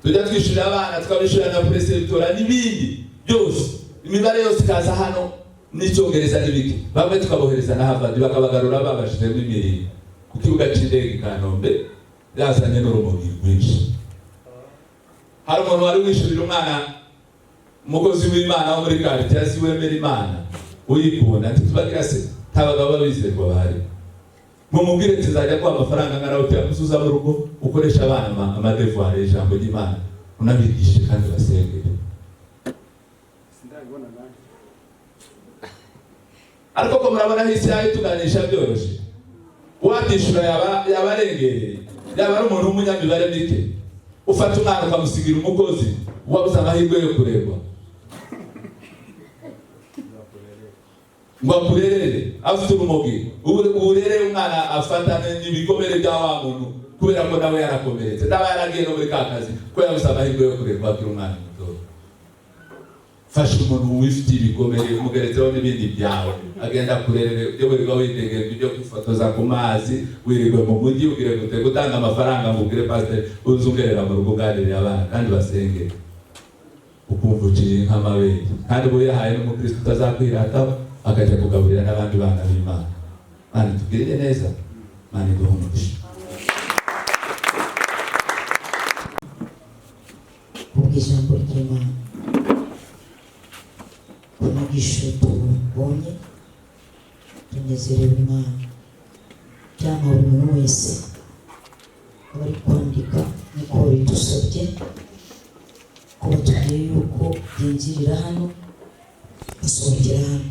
Tujya twishyurira abana, tukabishyurira na preceptora n'ibindi byose, imibare yose ikaza hano n'icyongereza n'ibiki, bamwe tukabohereza na Harvard, bakabagarura babashizemo imirimo ku kibuga cy'indege i Kanombe, yazanye n'urumogi rwinshi. Hari umuntu wari wishyurira umwana, umukozi w'Imana wo muri quartier, azi wemera Imana, uyikunda. Ntitubagira se nta bagabo b'abizerwa bahari? Mumubwire tuzajya guha amafaranga angana gutya, uzuza mu rugo ukoresha abana ama devoir y'ijambo ry'Imana, unabigishe kandi basengere. Sindabibona nanjye. Ariko ko murabona aho isi yayo ituganisha byoroshye, uwabyishyura yaba arengereye, yaba ari umuntu w'umunyamibare mike. Ufata umwana ukamusigira umukozi wabuze amahirwe yo kurerwa ngo akurerere, afite urumogi. Uburere umwana afata n'ibikomere bya wa muntu, kubera ko nawe yarakomeretse, ndaba yaragiye no muri ka kazi ko yabuze amahirwe yo kurerwa akiri umwana muto. Fasha umuntu wifitiye ibikomere, umugeretseho n'ibindi byawe, agenda kurerere, ujye wirirwa witegera ibyo kwifotoza ku mazi, wirirwe mu mujyi, ubwire gute gutanga amafaranga ngo ubwire pasiteri uze ungerera mu rugo, uganirire abana kandi basengere. Ukumva uciye nk'amabere, kandi uba uyahaye n'umukristo utazakwirataho, akajya kugaburira n'abandi bana b'Imana. Mana tugirire neza, Mana iduhe umugisha. Kubw'ijambo ry'Imana, ku nyigisho tubonye, tunezerewe. Imana cyangwa buri muntu wese aba ari kwandika niko bidusabye, ko batubwiye yuko byinjirira hano bisohokera hano.